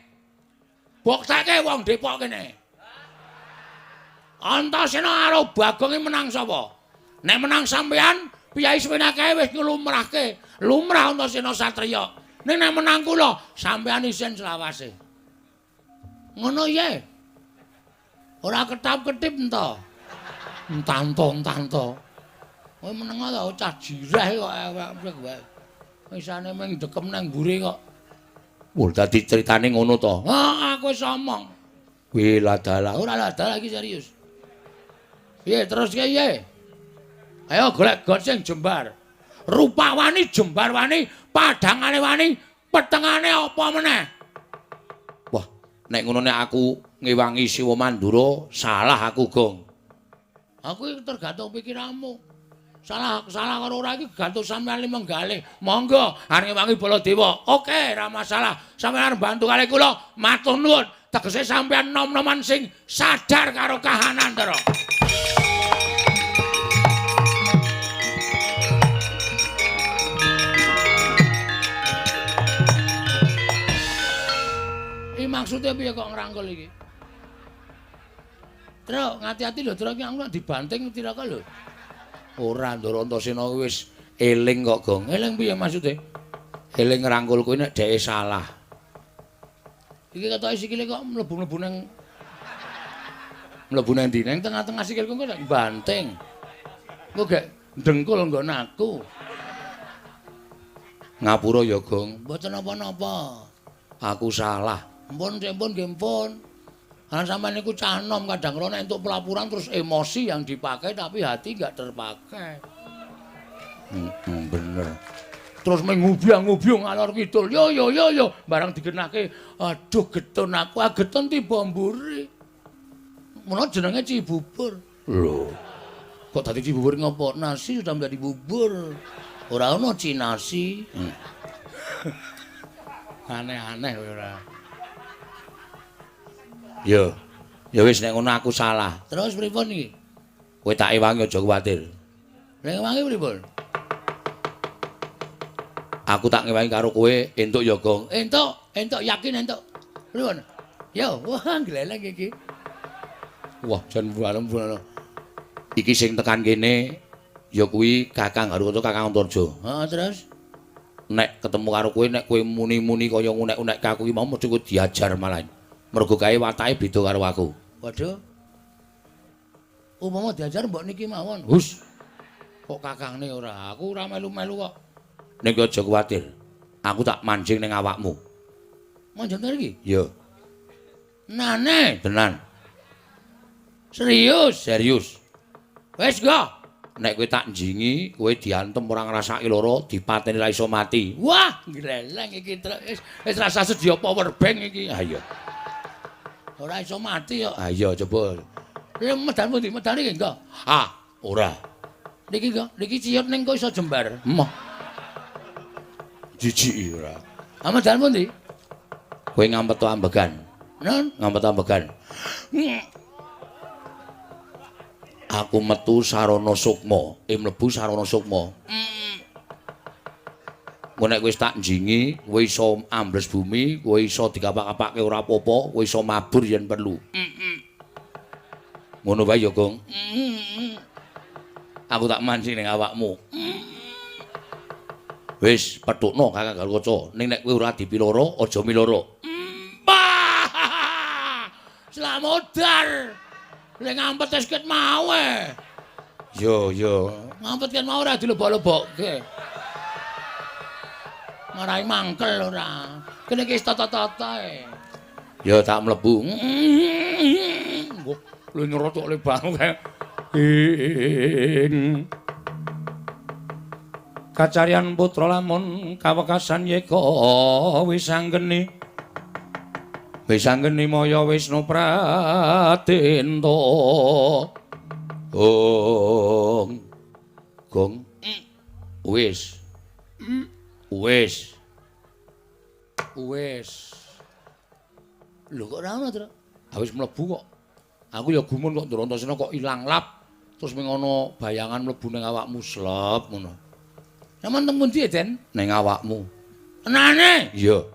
Bukteke wong Depok kene. Antasena karo Bagong iki menang sapa? Nek menang sampeyan, piyai sewenake wis nglumrahke. Lumrah Antasena satriya. Ning nek menang kula, sampeyan isin selawase. Ngono ye. Ora ketap-ketip ento. Entanto-entanto. Kowe meneng ta cah jireh kok awake kowe. Isane mung dekem nang mburi kok. Wah, dadi critane ngono to. Ha, aku wis omong. Kuwi ladalah, ora ladalah iki serius. Piye terus piye? Ayo golek got sing jembar. Rupa wani, jembar wani, padhangane wani, petengane apa meneh? Wah, Nek ngono nek aku ngewangi Siwa Mandura, salah aku, Gong. Aku iki tergantung pikiranmu. Salah salah karo ora iki gantung sampeyan menggalih. Monggo arep ngewangi Baladewa. Oke, ora masalah. Sampeyan arep bantu kalih kula, matur nuwun. Tegese sampeyan nom-noman sing sadar karo kahanan, Ndara. Iki maksude piye kok ngrangkul iki? Truk, ngati-ati lho, Truk, iki aku nek dibanting cilaka lho. Ora, Ndara Antasena wis eling kok, Gong. Eling piye maksude? Eling ngrangkul kuwi nek dheke salah. Iki ketoke sikile kok mlebu-mlebu nang mlebu nang ndi? Nang tengah-tengah sikilku kok banting. Engko gek dengkul nggon aku. Ngapura ya, Gong. Mboten napa-napa. Aku salah. Ampun, ampun, nggih ampun. Karena sampean niku cah nom kadang kala nek entuk pelaporan terus emosi yang dipakai tapi hati enggak terpakai. Bener. Terus mengubyang-ngubyung ngalor kidul. Yo yo yo yo barang digenahke, aduh getun aku, ah getun tiba mburi. Mula jenenge Cibubur. Lho. Kok dadi Cibubur ngopo? Nasi sudah menjadi bubur. Ora ono cinasi. Aneh-aneh kowe ora. Yo. Ya wis nek ngono aku salah. Terus pripun iki? Kowe tak ewangi aja kuwatir. Nek ewangi pripun? Aku tak ngewangi karo kowe entuk ya, Gong. Entuk, entuk yakin entuk. Pripun? Yo, wah gleleng iki. Wah, jan bareng-bareng. Iki sing tekan kene ya kuwi Kakang Harukaca, Kakang Antarja. Heeh, terus nek ketemu karo kowe nek kowe muni-muni kaya ngunek-unek aku iki mau mesti kowe diajar malah. Mergo kae watake beda karo aku. Waduh. Upama diajar mbok niki mawon. Hus. Kok kakangne ora? Aku ora melu-melu kok. Ning aja kuwatir. Aku tak manjing ning awakmu. Manjing iki? Iya. Nane, tenan. Serius, serius. Wis go. Nek kowe tak njingi, kowe diantem ora ngrasake lara, dipateni ra iso mati. Wah, gleleng iki wis wis rasa sedia power bank iki. Ha iya. Ora iso mati kok. Ha iya coba. Lha medan pundi? Medan iki enggak? Ah, ora. Niki enggak, niki ciyut ning kok iso jembar. Emoh. Jijiki ora. Ah medan pundi? Kowe ngampet ambegan. Nun, ngampet ambegan. Aku metu sarana sukma, mlebu sarana sukma. Engko nek wis tak njingi, kowe iso ambles bumi, kowe iso dikapak-kapake ora apa-apa, kowe iso mabur yen perlu. Ngono wae ya, Gong. Aku tak mancing ning awakmu. Wis, pethukno Kakang Garukaca. Ning nek kowe ora dipiloro, aja miloro. Slamodar. Lek ngampet wis ket mau e. Yo yo, ngampet ket mau ora dilebok-lebokke. Marai mangkel ora. Kene iki wis tata-tata e. Ya tak mlebu. Wah, lho nyerocok le bangu kae. Ing kacaryan putra lamun kawekasan yeka wis anggeni. Wis anggeni maya Wisnu Pratenta. Gong. Gong. Wis. Wis. Wis. Lho kok ora ono, Tru? Ha wis mlebu kok. Aku ya gumun kok Ndara Antasena kok ilang lap. Terus ming ana bayangan mlebu ning awakmu slep ngono. Sampeyan teng pundi, Den? Ning awakmu. Tenane? Iya.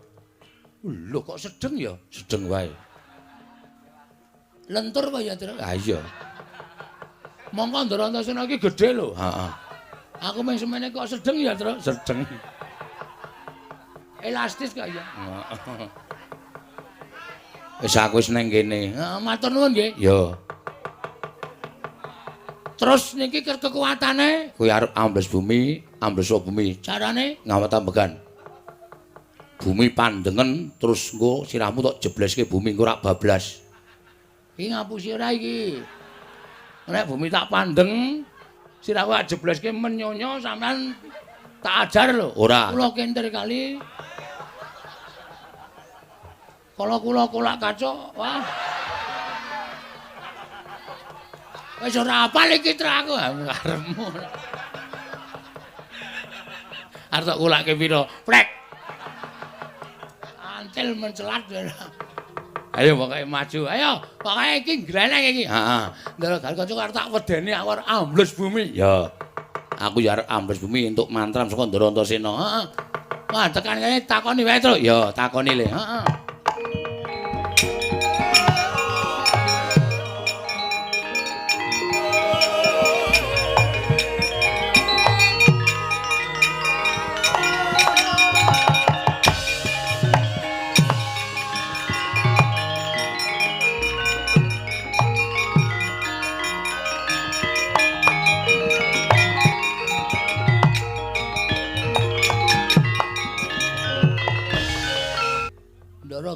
Lho kok sedeng ya? Sedeng wae. Lentur apa ya, Tru? Ha iya. Mongko Ndara Antasena iki gedhe lho. Heeh. Aku mung semene kok sedeng ya, Tru? Sedeng. Elastis kok ya. Heeh. Wis aku wis ning kene. Heeh, matur nuwun nggih. Ya. Terus niki kekuatane kowe arep ambles bumi, ambles bumi. Carane ngawet ambegan. Bumi pandengen terus engko sirahmu tok jebleske bumi engko rak bablas. Iki ngapusi ora iki? Nek bumi tak pandeng, sirahku tak jebleske menyonyo sampean tak ajar lho. Ora. Kula kenter kali. Kala kula kulak kaca, wah. Wis ora apal iki tra aku karepmu. Arep tak kulake pira? Plek. Antil mencelat. Ayo pokoke maju. Ayo, pokoke iki gleneng iki. Heeh. Ndara Gatotkaca arep tak wedeni aku arep ambles bumi. Ya. Aku ya arep ambles bumi entuk mantram saka Ndara Antasena. Heeh. Wah, tekan kene takoni wae, Truk. Ya, takoni le. Heeh.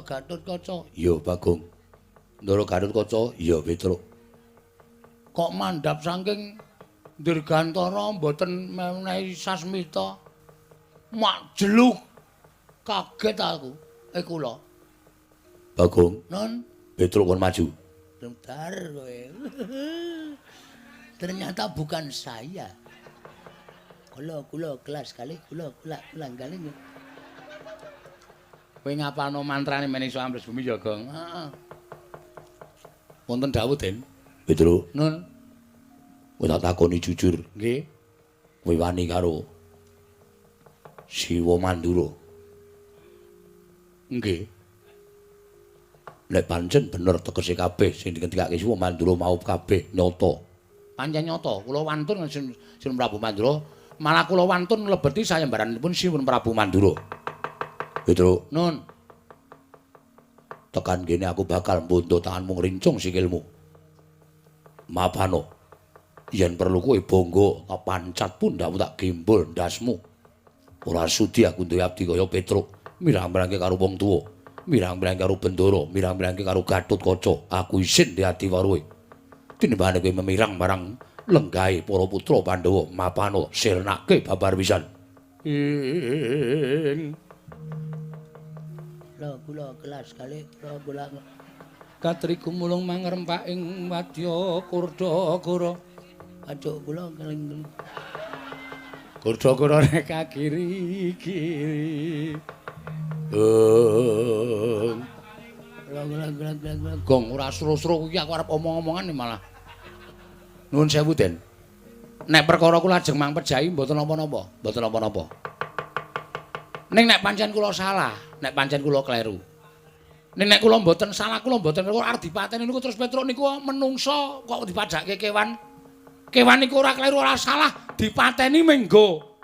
Gatotkaca. Iya, Bagong. Ndara Gatotkaca, iya, Petruk. Kok mandhap saking Dirgantara mboten menehi sasmita? Mak jeluk. Kaget aku. Kula.
Bagong.
Non,
Petruk kon maju.
Bentar kowe. Ternyata bukan saya. Kula kula kelas kali kula kula ulang kali. Kowe ngapalno mantrane men iso ambles bumi ya, Gong? Heeh. Wonten dawuh, Den.
Petruk.
Nun.
Kowe tak takoni jujur.
Nggih.
Kowe wani karo Siwa Mandura?
Nggih.
Nek pancen bener tegese kabeh sing dingendikake Siwa Mandura mau kabeh nyata.
Pancen nyata, kula wantun Sinuwun Prabu Mandura, malah kula wantun mlebeti sayembaranipun Sinuwun Prabu Mandura.
Petruk.
Nun.
Tekan kene aku bakal mbundut tanganmu ngrincung sikilmu. Mapano. Yen perlu kowe bangga, tak pancat pundhakmu tak gembol ndasmu. Ora sudi aku duwe abdi kaya Petruk, mirang-mirangke karo wong tuwa, mirang-mirangke karo Bendara, mirang-mirangke karo Gatotkaca. Aku isin di ati waruhe. Tinimbangane kowe memirang marang lenggahe para putra Pandhawa, mapano sirnake babar pisan.
Ing kula kula kelas kali kula kula katri gumulung mangrempak ing wadya Kurdagara. Ajuk kula keling Kurdagara rek kiri kiri.
Ong.
Kula kula kula kula gong ora sro-sro kuwi aku arep omong-omongan malah.
Nuwun sewu, Den. Nek perkara kula ajeng mangpejahi mboten napa-napa, mboten napa-napa. Ning nek pancen kula salah, nek pancen kula kleru. Ning nek kula mboten salah, kula mboten kleru arep dipateni niku terus Petruk niku menungsa kok dipajake kewan. Kewan niku ora kleru ora salah, dipateni menggo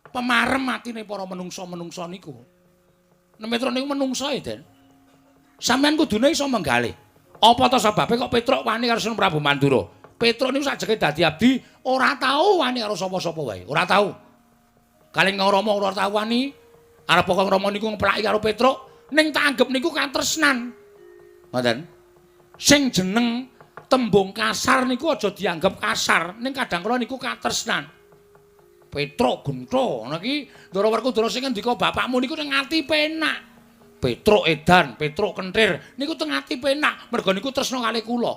pemarem atine para menungsa-menungsa niku. Nek Petruk niku menungsa e, Den. Sampeyan kudune iso menggalih. Apa ta sebabe kok Petruk wani karo Sinuwun Prabu Mandura? Petruk niku sajeke dadi abdi ora tau wani karo sapa-sapa wae, ora tau. Kalih Rama ora tau wani. Arep kok Rama niku ngeplaki karo Petruk, ning tak anggep niku katresnan. Ngoten. Sing jeneng tembung kasar niku aja dianggep kasar, ning kadang kala niku katresnan. Petruk gentha ngono iki Ndara Werkudara sing ngendika bapakmu niku ning ati penak. Petruk edan, Petruk kenthir niku teng ati penak, merga niku tresna kalih kula.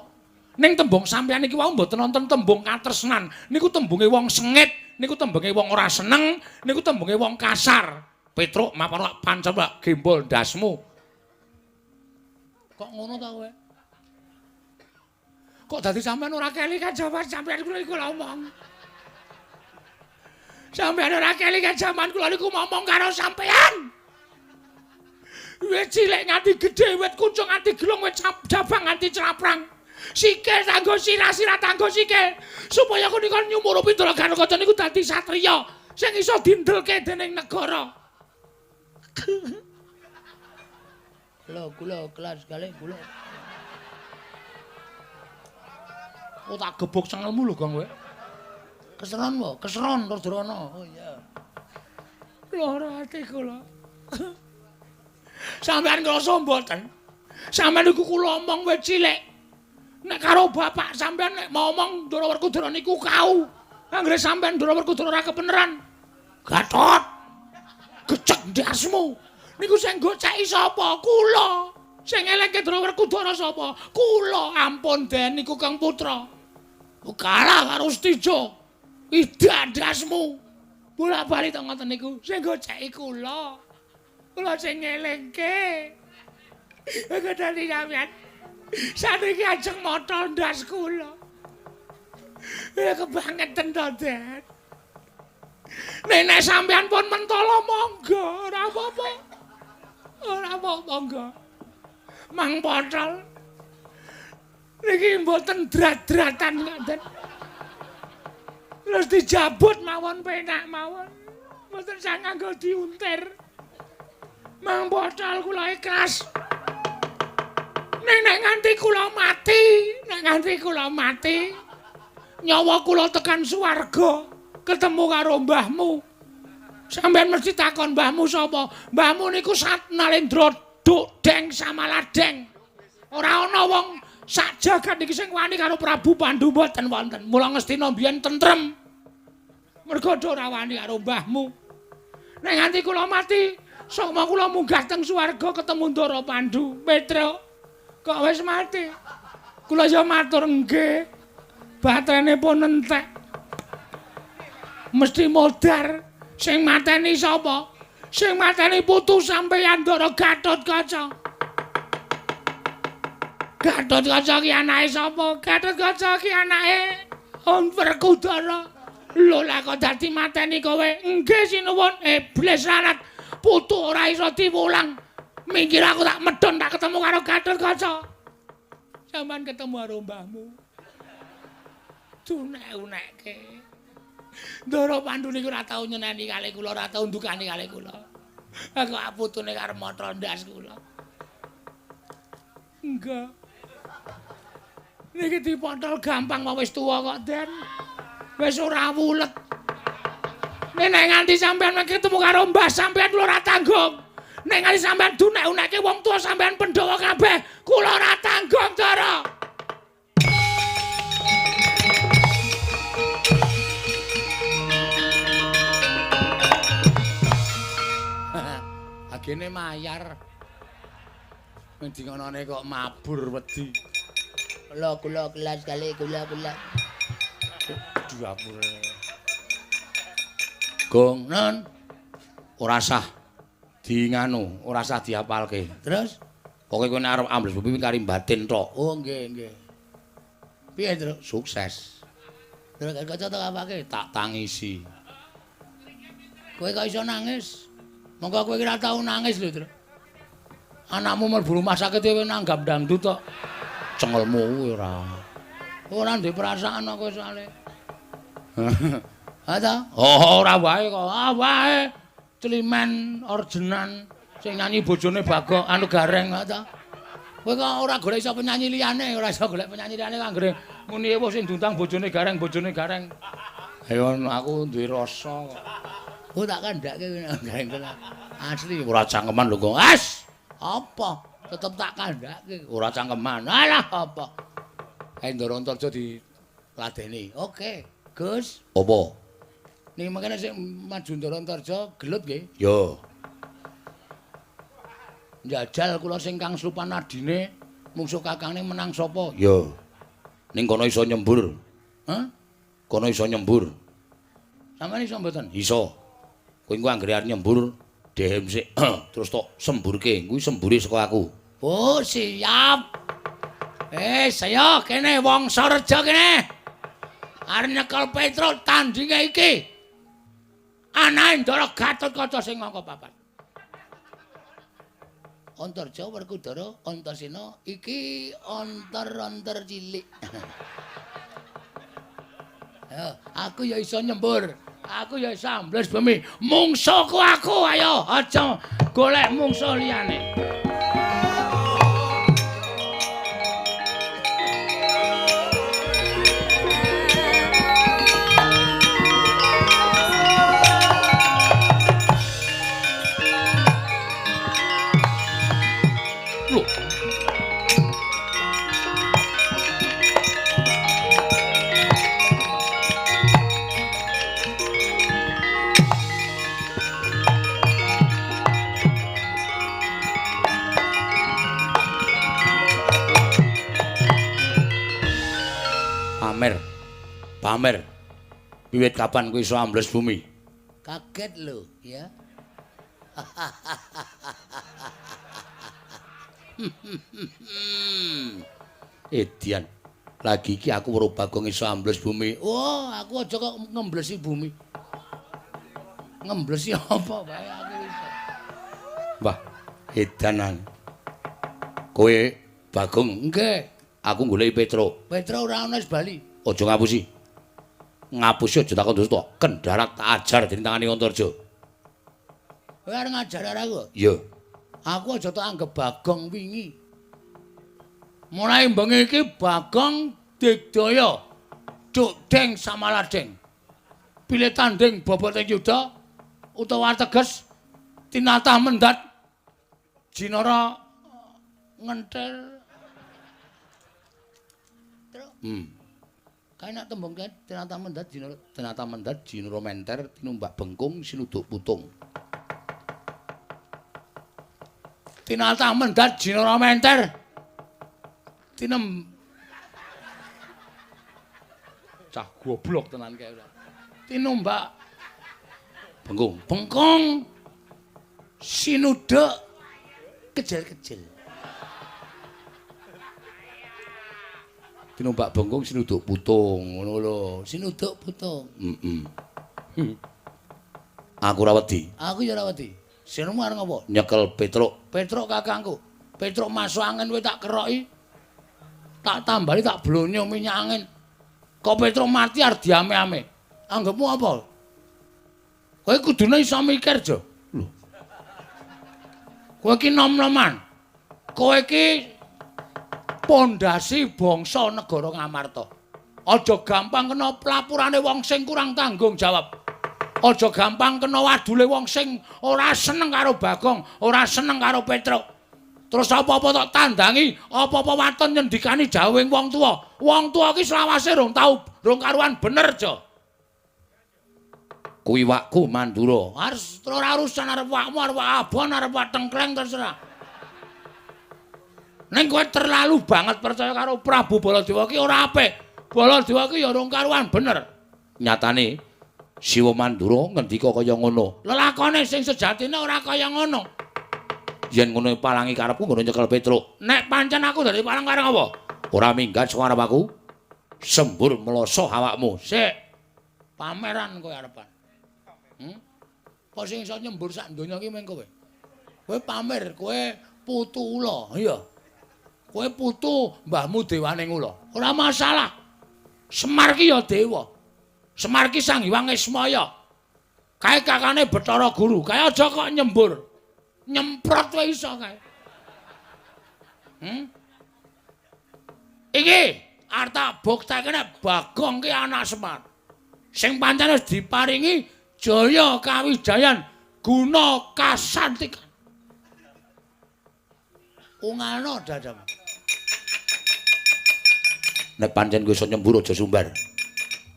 Ning tembung sampeyan iki wau mboten wonten tembung katresnan, niku tembunge wong sengit, niku tembunge wong ora seneng, niku tembunge wong kasar. Petruk mapan pancen lak gembol ndasmu. Kok ngono ta kowe? Kok dadi sampean ora kelingan jaman sampean kula iku ngomong. Sampean ora kelingan jaman kula niku ngomong karo sampean. Wit cilik nganti gedhe, wit kuncung nganti gelung, wit jabang nganti craprang. Sikil tanggo sirah, sirah tanggo sikil. Supaya aku niku nyumurupi Ndara Gatotkaca niku dadi satriya sing iso dindelke dening negara. Kula kula kelas kali kula. Oh tak gebuk cengelmu lho, Gong kowe. Keseron wae, keseron Rudrono. Oh iya. Lara ati kula. Sampeyan ngrasa mboten? Sampeyan niku kula omong wit cilik. Nek karo bapak sampeyan nek ngomong Ndara Werkudara niku kau. Anggere sampeyan Ndara Werkudara ora kebeneran. Gatot. Gecek ndasmu. Niku sing goceki sapa? Kula.
Sing eleke Ndara Werkudara sapa? Kula ampun Den niku Kang Putra. Kalah karo Setija. Idandasmu. Bolak-balik to ngoten niku. Sing goceki kula. Kula sing ngelingke. Gedani sampean. Saniki ajeng motol ndas kula. Kebangetan to, Den. Nek sampean pun mentolo monggo, ora apa-apa. Ora apa-apa monggo. Mang potol. Niki mboten drat-dratan ngoten. Terus dijabut mawon penak mawon. Mboten sang nganggo diuntir. Mang potol kula ikhlas. Nek nganti kula mati, nek nganti kula mati, nyawa kula tekan swarga, ketemu karo mbahmu. Sampeyan mesti takon mbahmu sapa? Mbahmu niku Sat Nalendra Duk Deng Samaladeng. Ora ana wong sak jagat niki sing wani karo Prabu Pandu mboten wonten. Mula Ngastina mbiyen tentrem. Mergo ora wani karo mbahmu. Nek nganti kula mati, sukma kula munggah teng swarga ketemu Ndara Pandu. Petruk, kok wis mati? Kula ya matur nggih. Baterene pun entek. Mesti modar. Sing mateni sapa? Sing mateni putu sampeyan Ndara Gatotkaca. Gatotkaca ki anake sapa? Gatotkaca ki anake Werkudara. Lho lah kok dadi mateni kowe? Nggih sinuwun. Iblis larat. Putu ora iso diwulang. Minggir aku tak medhon tak ketemu karo Gatotkaca. Sampeyan ketemu karo mbahmu. Dunek-unekke. Ndara Pandu niku ora tau nyeneni kalih kula, ora tau ndukani kalih kula. Aku putune karo motol ndas kula. Enggak. Niki dipotol gampang wae wis tuwa kok, Den. Wis ora wulet. Nek nganti sampeyan ketemu karo mbah sampeyan kula ora tanggung. Nek nganti sampeyan dunek-unekke wong tuwa sampeyan Pandhawa kabeh, kula ora tanggung, Ndara. Agene mayar. Ngendi ngonone kok mabur wedi.
Kula kula kelas kali kula kula.
Diapure. Gong nen ora sah di nganu, ora sah diapalke.
Terus
pokoke kowe nek arep ambles bumi kari batin tok.
Oh nggih nggih. Piye, Truk?
Sukses.
Terus kaca tok apake?
Tak tangisi.
Kowe kok iso nangis? Monggo kowe ora tau nangis lho, Truk.
Anakmu mlebu rumah sakit kowe nanggap dangdut tok. Cengelmu kuwi ora.
Ora duwe perasaan kowe soalé. Ha ta?
Oh, ora wae kok. Ah wae. Climen orjenan sing nyanyi bojone Bagong anu Gareng
ha ta? Kowe kok ora golek iso penyanyi liyane, ora iso golek penyanyi liyane anggere
muni ewuh sing diundang bojone Gareng, bojone Gareng. Ayo aku duwe rasa kok.
Oh tak kandhake Gareng tenan.
Asli ora cangkeman lho kok. As!
Apa? Tetep tak kandhake.
Ora cangkeman.
Alah apa?
Kae Ndara Antarja diladeni.
Oke, Gus.
Apa?
Niki mangkene sing maju Ndara Antarja gelut nggih.
Ya. Njajal kula sing kang slupan adine mungsuh kakangne menang sapa? Ya. Ning kono iso nyembur.
Hah?
Kono iso nyembur.
Sampeyan iso mboten?
Iso. Kowe engko anggere arep nyembur dehem sik terus tok semburke. Kuwi sembure saka aku.
Oh, siap. Saya kene wong Sareja kene. Arep nyekel Petruk tandinge iki. Anake Ndara Gatotkaca sing angka papat. Antarja Werkudara Antasena iki antar-antar cilik. Aku ya iso nyembur. Aku ya iso ambles bumi.
Mungsuhku aku, ayo aja golek mungsuh liyane.
Pamer. Pamer. Wiwit kapan kowe iso ambles bumi?
Kaget lho, ya.
Edian. Lagi iki aku weruh Bagong iso ambles bumi.
Oh, aku aja kok ngemblesi bumi. Ngemblesi apa wae aku iso.
Wah, edanan. Kowe Bagong,
nggih.
Aku goleki Petruk.
Petruk ora ana wis bali.
Aja ngapusi. Ngapusi aja takon dosa. Kendharat tak ajar dening tangane Antarja.
Kowe arep ngajar aku?
Iya.
Aku aja tak anggep Bagong wingi. Mulai bengi iki Bagong digdaya. Duk deng samaladeng. Pilih tanding boboting yuda utawa teges tinatah mendat jinara ngentel. Kae nek tembung kae tinatah mendat jinara,
tinatah mendat jinara menter tinumbak bengkung sinuduk putung.
Tinatah mendat jinara menter tinem
cah goblok tenan kae ora.
Tinumbak
bengkung,
bengkung sinuduk kejel-kejel.
Tinumbak bengkung sinuduk putung ngono lho.
Sinuduk putung.
Heeh. Aku ora wedi.
Aku ya ora wedi. Sinemu arep ngopo?
Nyekel Petruk.
Petruk kakangku. Petruk masuk angin kowe tak keroki. Tak tambali tak blonyo minyak angin. Kok Petruk mati arep diame-ame. Anggepmu apa? Kowe kudune iso mikir, Jo.
Lho.
Kowe iki nom-noman. Kowe iki pondasi bangsa negara Ngamarta. Aja gampang kena pelapurane wong sing kurang tanggung jawab. Aja gampang kena wadule wong sing ora seneng karo Bagong, ora seneng karo Petruk. Terus apa-apa tok tandangi, apa-apa waton nyendikani jawing wong tuwa. Wong tuwa iki selawase rong tau, rong karuan bener, Jo.
Kuwi wakku Mandura.
Harus ora urusan arep wakmu, arep wak abon, arep wak tengkleng terserah. Ning kowe terlalu banget percaya karo Prabu Baladewa ki ora apik. Baladewa ki ya rong karuan bener.
Nyatane Siwa Mandura ngendika kaya ngono.
Lelakone sing sejatine ora kaya ngono.
Yen ngono palangi karepku ngono nyekel Petruk.
Nek pancen aku dadi palang kareng apa?
Ora minggat saka arep aku. Sembur mloso awakmu.
Sik. Pameran kowe arepan. Apa sing iso nyembur sak donya iki mung kowe? Kowe pamer, kowe putu ula, iya. Kowe putu mbahmu dewaning ula. Ora masalah. Semar ki ya dewa. Semar ki Sang Hyang Ismaya. Kae kakane Bathara Guru. Kae aja kok nyembur. Nyemprot wae iso kae. Iki arep tak bukteke nek Bagong ki anak Semar. Sing pancen wis diparingi jaya kawijayan guna kasantikan. Ungalno dadamu.
Nek pancen kowe iso nyembur aja sumbar.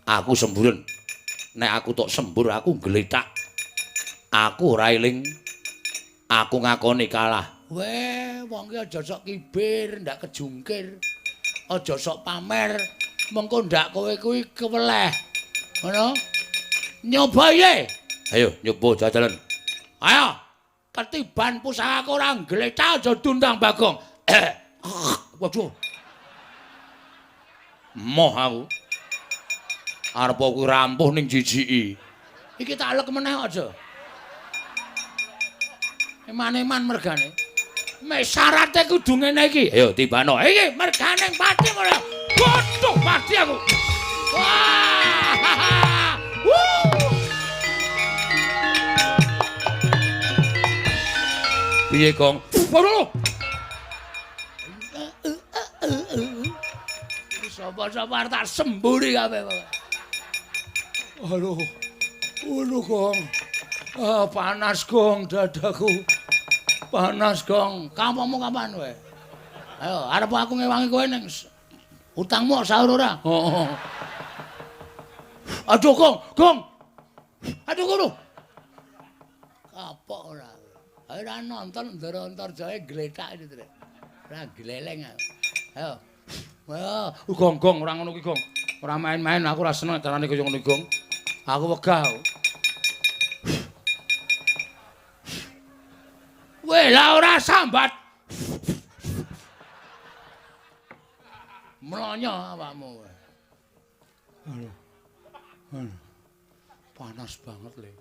Aku semburen. Nek aku tok sembur aku gletak. Aku ora eling. Aku ngakoni kalah.
Weh, wong ki aja sok kibir, ndak kejungkir. Aja sok pamer, mengko ndak kowe kuwi keweleh. Ngono? Nyoba ye.
Ayo nyoba jajalan.
Ayo. Ketiban pusakaku ora gletak aja dundang Bagong.
Waduh. Moh aku. Arep kuwi rampuh ning jijiki.
Iki tak lek meneh aja. Eman-eman mergane. Mek syarate kudu ngene iki.
Ayo tibano.
Iki mergane pati ora. Waduh mati aku. Wah. Wuh.
Piye, Gong?
Waduh. Sapa-sapa arep tak semburi kabeh pokoke. Aduh. Aduh, Gong. Ah, panas, Gong, dadaku. Panas, Gong. Kampungmu kapan kowe? Ayo, arep aku ngewangi kowe ning utangmu sahur ora? Heeh. Aduh, Gong, Gong. Aduh, kono. Kapok ora. Ayo ora nonton Ndara Antarjaya gletak iki, Trek. Ora gleleng aku. Ayo. Wah,
Gong, Gong, ora ngono ki, Gong. Ora main-main aku ora seneng carane kaya ngono Gong. Aku wegah. Weh, lah ora sambat. Mlonyo awakmu. Aduh. Aduh. Panas banget le.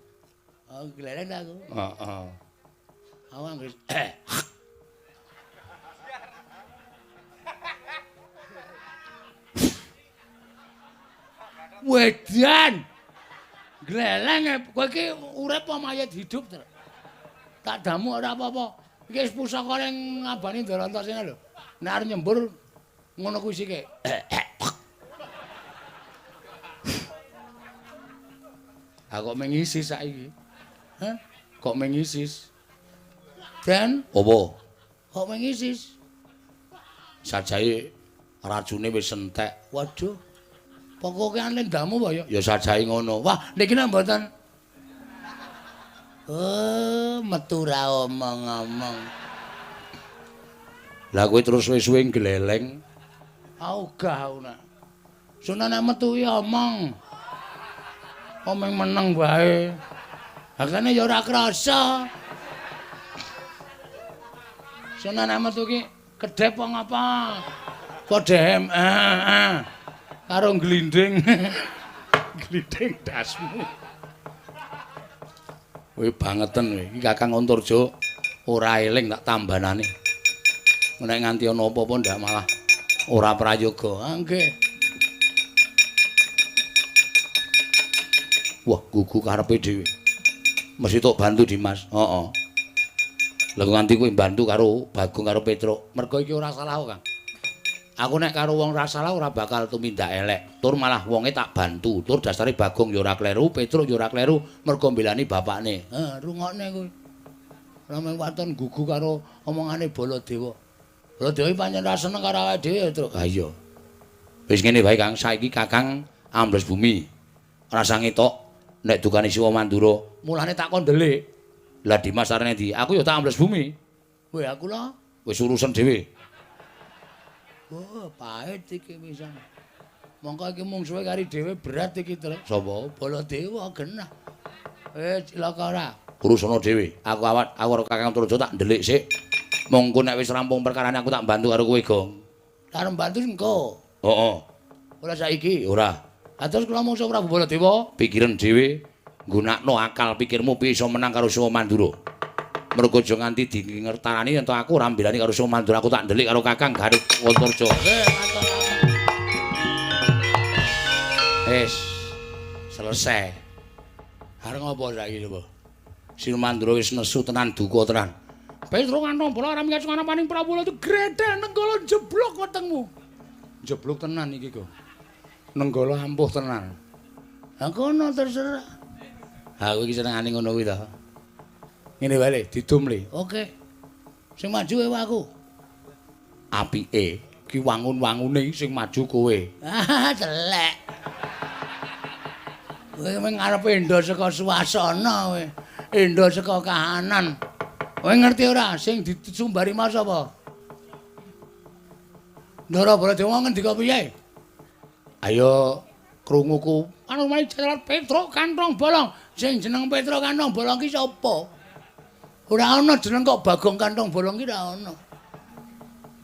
Oh, gleleng aku.
Heeh.
Aku anggere
Wedan. Gleleng kowe iki urip apa mayit hidup, Tru? Tak damu ora apa-apa. Iki wis pusaka ning ngabani Ndarantasena lho. Nek arep nyembur ngono kuwi sike.
Aku kok mengisi saiki.
Hah?
Kok mengisis?
Den,
Apa?
kok mengisis?
Sajae racune wis entek.
Waduh. Pokoke ane ndamu apa ya?
Ya sajae ngono.
Wah, niki nek mboten.
Oh, metu ra omong-omong.
Lah kowe terus suwe-suwe gleleng.
Ogah aku nak. Sunan nek metu ki omong. Omong meneng wae. Hakane ya ora krasa. Sunan nek metu ki kedhep apa ngapa? Padha hem. Karo glinding.
Glinding dasmu. Kowe bangeten kowe. Iki Kakang Antarja ora eling tak tambanane. Nek nganti ana apa-apa ndak malah ora prayoga.
Ah, nggih.
Wah, gugu karepe dhewe. Mesti tok bantu Dimas. Heeh. Lah nganti kowe bantu karo Bagong karo Petruk. Mergo iki ora salah kok, Kang. Aku nek karo wong ora salah ora bakal tumindak elek. Tur malah wonge tak bantu. Tur dasare Bagong ya ora kleru, Petruk ya ora kleru, mergo mbelani bapakne.
Heh, rungokne kuwi. Ora mung waton gugu karo omongane Baladewa. Baladewa pancen ora seneng karo awake dhewe, Truk.
Ha iya. Wis ngene wae, Kang. Saiki Kakang ambles bumi. Rasa ngetok nek dukane Siwa Mandura. Mulane tak kon ndelik. Lah Dimas arene ndi? Aku ya tak ambles bumi.
Weh, aku lho
wis urusan dhewe.
Oh, pahit iki pisan. Mongko iki mungsuhe kari dhewe berat iki, Truk.
Sapa?
Baladewa genah. Cilaka ora.
Urusana dhewe. Aku awak aku karo Kakang Antarja tak ndelik sik. Mongko nek wis rampung perkarane aku tak bantu karo kowe, Gong.
Arep bantu engko.
Heeh.
Ora saiki.
Ora.
Ha terus kula mungsuh Prabu Baladewa,
pikiran dhewe, nggunakno akal pikirmu piye iso menang karo Siwa Mandura. Mergo aja nganti dingertarani yen to aku ora mbelani karo Siwa Mandura, aku tak ndelik karo Kakang Garut Antarja. Wis selesai.
Arep ngopo saiki coba?
Siwa Mandura wis nesu tenan duka tenan.
Petruk kantong bola ora minggat sungana paning Prabu itu gredel nenggala jeblok wetengmu.
Jeblok tenan iki kok. Nenggala ampuh tenan.
Ha kono terserah.
Ha kowe iki senengane ngono kuwi to. Ngene wae le, didum le.
Oke. Sing maju ewa aku.
Apike iki wangun-wangune sing maju kowe.
Ah, telek.
Kowe mung ngarepe endo saka suasana kowe. Endo saka kahanan. Kowe ngerti ora sing disumbari mas apa? Ndara Baladewa ngendika piye?
Ayo krunguku.
Anu mari jalan Petruk kantong bolong. Sing jeneng Petruk kantong bolong ki sapa? Ora ana jeneng kok Bagong kantong bolong ki ora ana.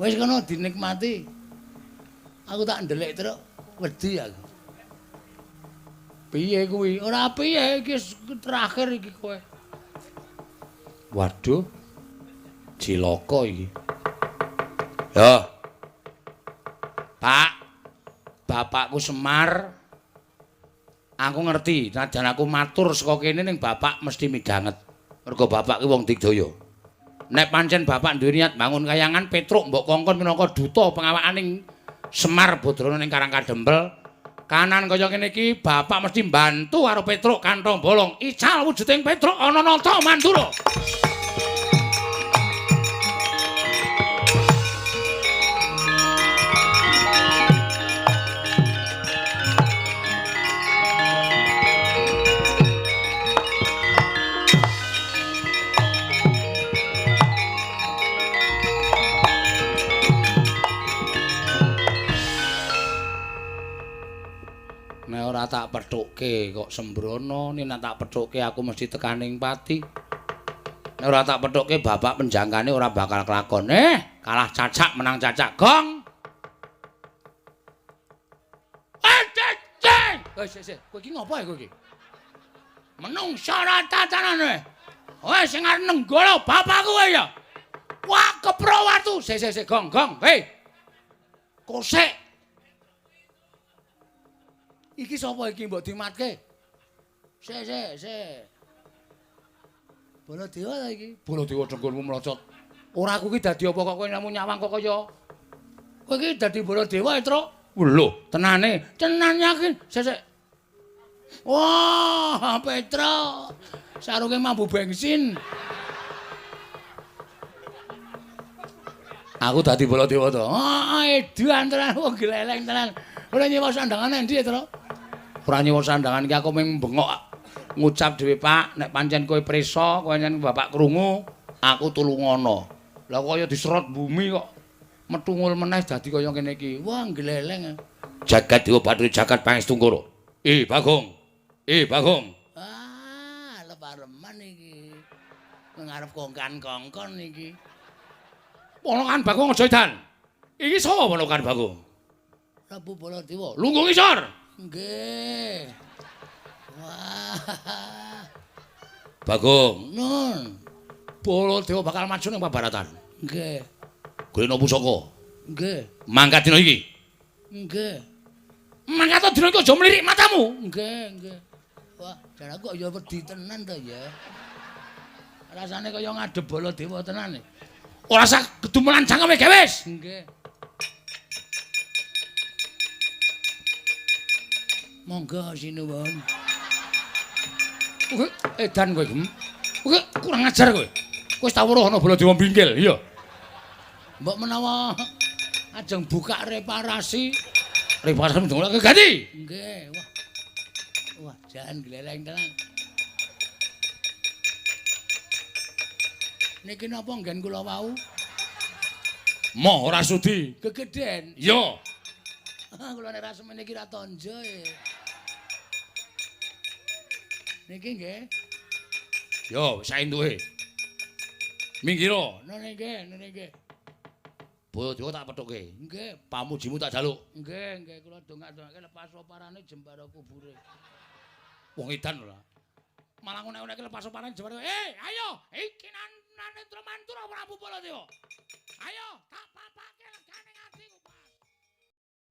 Wis kono dinikmati. Aku tak ndelik truk, wedi aku. Piye kuwi? Ora piye iki terakhir iki kowe.
Waduh. Cilaka iki. Ya. Pak, bapakku Semar. Aku ngerti, najan aku matur saka kene ning bapak mesti midhanget. Mergo bapak ki wong digdaya. Nek pancen bapak duwe niat bangun kayangan, Petruk mbok kongkon minangka duta pengawakaning Semar Badrana ning Karang Kadempel. Kanan kaya ngene iki bapak mesti mbantu karo Petruk kantong bolong. Ical wujuding Petruk ana nata Mandura. Ora tak pethukke kok sembrono, nek tak pethukke aku mesti tekaning pati. Nek ora tak pethukke bapak penjangkane ora bakal kelakon. Kalah cacak menang cacak. Gong. Ceng. Wis wis, kowe iki ngopo kowe iki? Menungsa ora tatanane. Wes sing arep nenggala bapakku kowe ya. Wah, kepro watu. Sik sik sik, gong gong. Hei. Kosek. Iki sapa iki mbok dimatke?
Sik sik sik. Baladewa ta iki?
Baladewa dengkulmu mlocot. Ora aku iki dadi apa kok kowe namung nyawang kok kaya.
Kowe iki dadi Baladewa, Truk.
Lho, tenane.
Tenan yakin. Sik sik. Wah, Petro. Sarunge mambu bensin.
Aku dadi Baladewa to.
Ah, edan tenan wong gleleng tenan. Ora nyewa sandangan endi, Tru?
Ora nyewa sandangan iki aku mung bengok ngucap dhewe, Pak, nek pancen kowe prisa, kowe pancen bapak krungu, aku tulungono. Lah kaya diserot bumi kok metungul meneh dadi kaya ngene iki.
Wah, gleleng.
Jagat Dewa Bathara Jagat Pangestungkara. Bagong. Bagong.
Ah, lepareman iki. Ngarep kongkan-kongkon iki.
Ponokan Bagong aja edan. Iki sapa ponokan Bagong?
Prabu Baladewa.
Lungguh ngisor.
Nggih. Wah.
Bagong.
Nun.
Baladewa bakal maju ning pabaratan.
Nggih.
Golekno pusaka.
Nggih.
Mangkat dina iki.
Nggih.
Mangkat dina iki aja mlirik matamu.
Nggih, nggih. Wah, jan aku kok ya wedi tenan to ya. Rasane kaya ngadep Baladewa tenan.
Ora usah kedumelan cangkeme gewis.
Nggih. Monggo sinuwun.
Kowe edan kowe, Gem. Kowe kurang ajar kowe. Kowe wis tau weruh ana Baladewa mbingkil, iya.
Mbok menawa ajeng buka reparasi.
Reparasi ndongake ganti.
Nggih, wah. Wah, jan gleleng tenan. Niki napa nggen kula wau?
Moh ora sudi.
Gegeden.
Iya.
Kula nek ra semene iki ra tonjo e. Niki nggih.
Yo, saentuke. Minggiro.
Nene nggih, nene nggih.
Baladewa tak pethuke.
Nggih,
pamujimu tak jaluk.
Nggih, nggih kula dongak-dongake lepas parane jembara kubure.
Wong edan ora. Malah ngonek-onekke lepas parane jembara. Ayo, iki Nanendra Mantura Prabu Baladewa.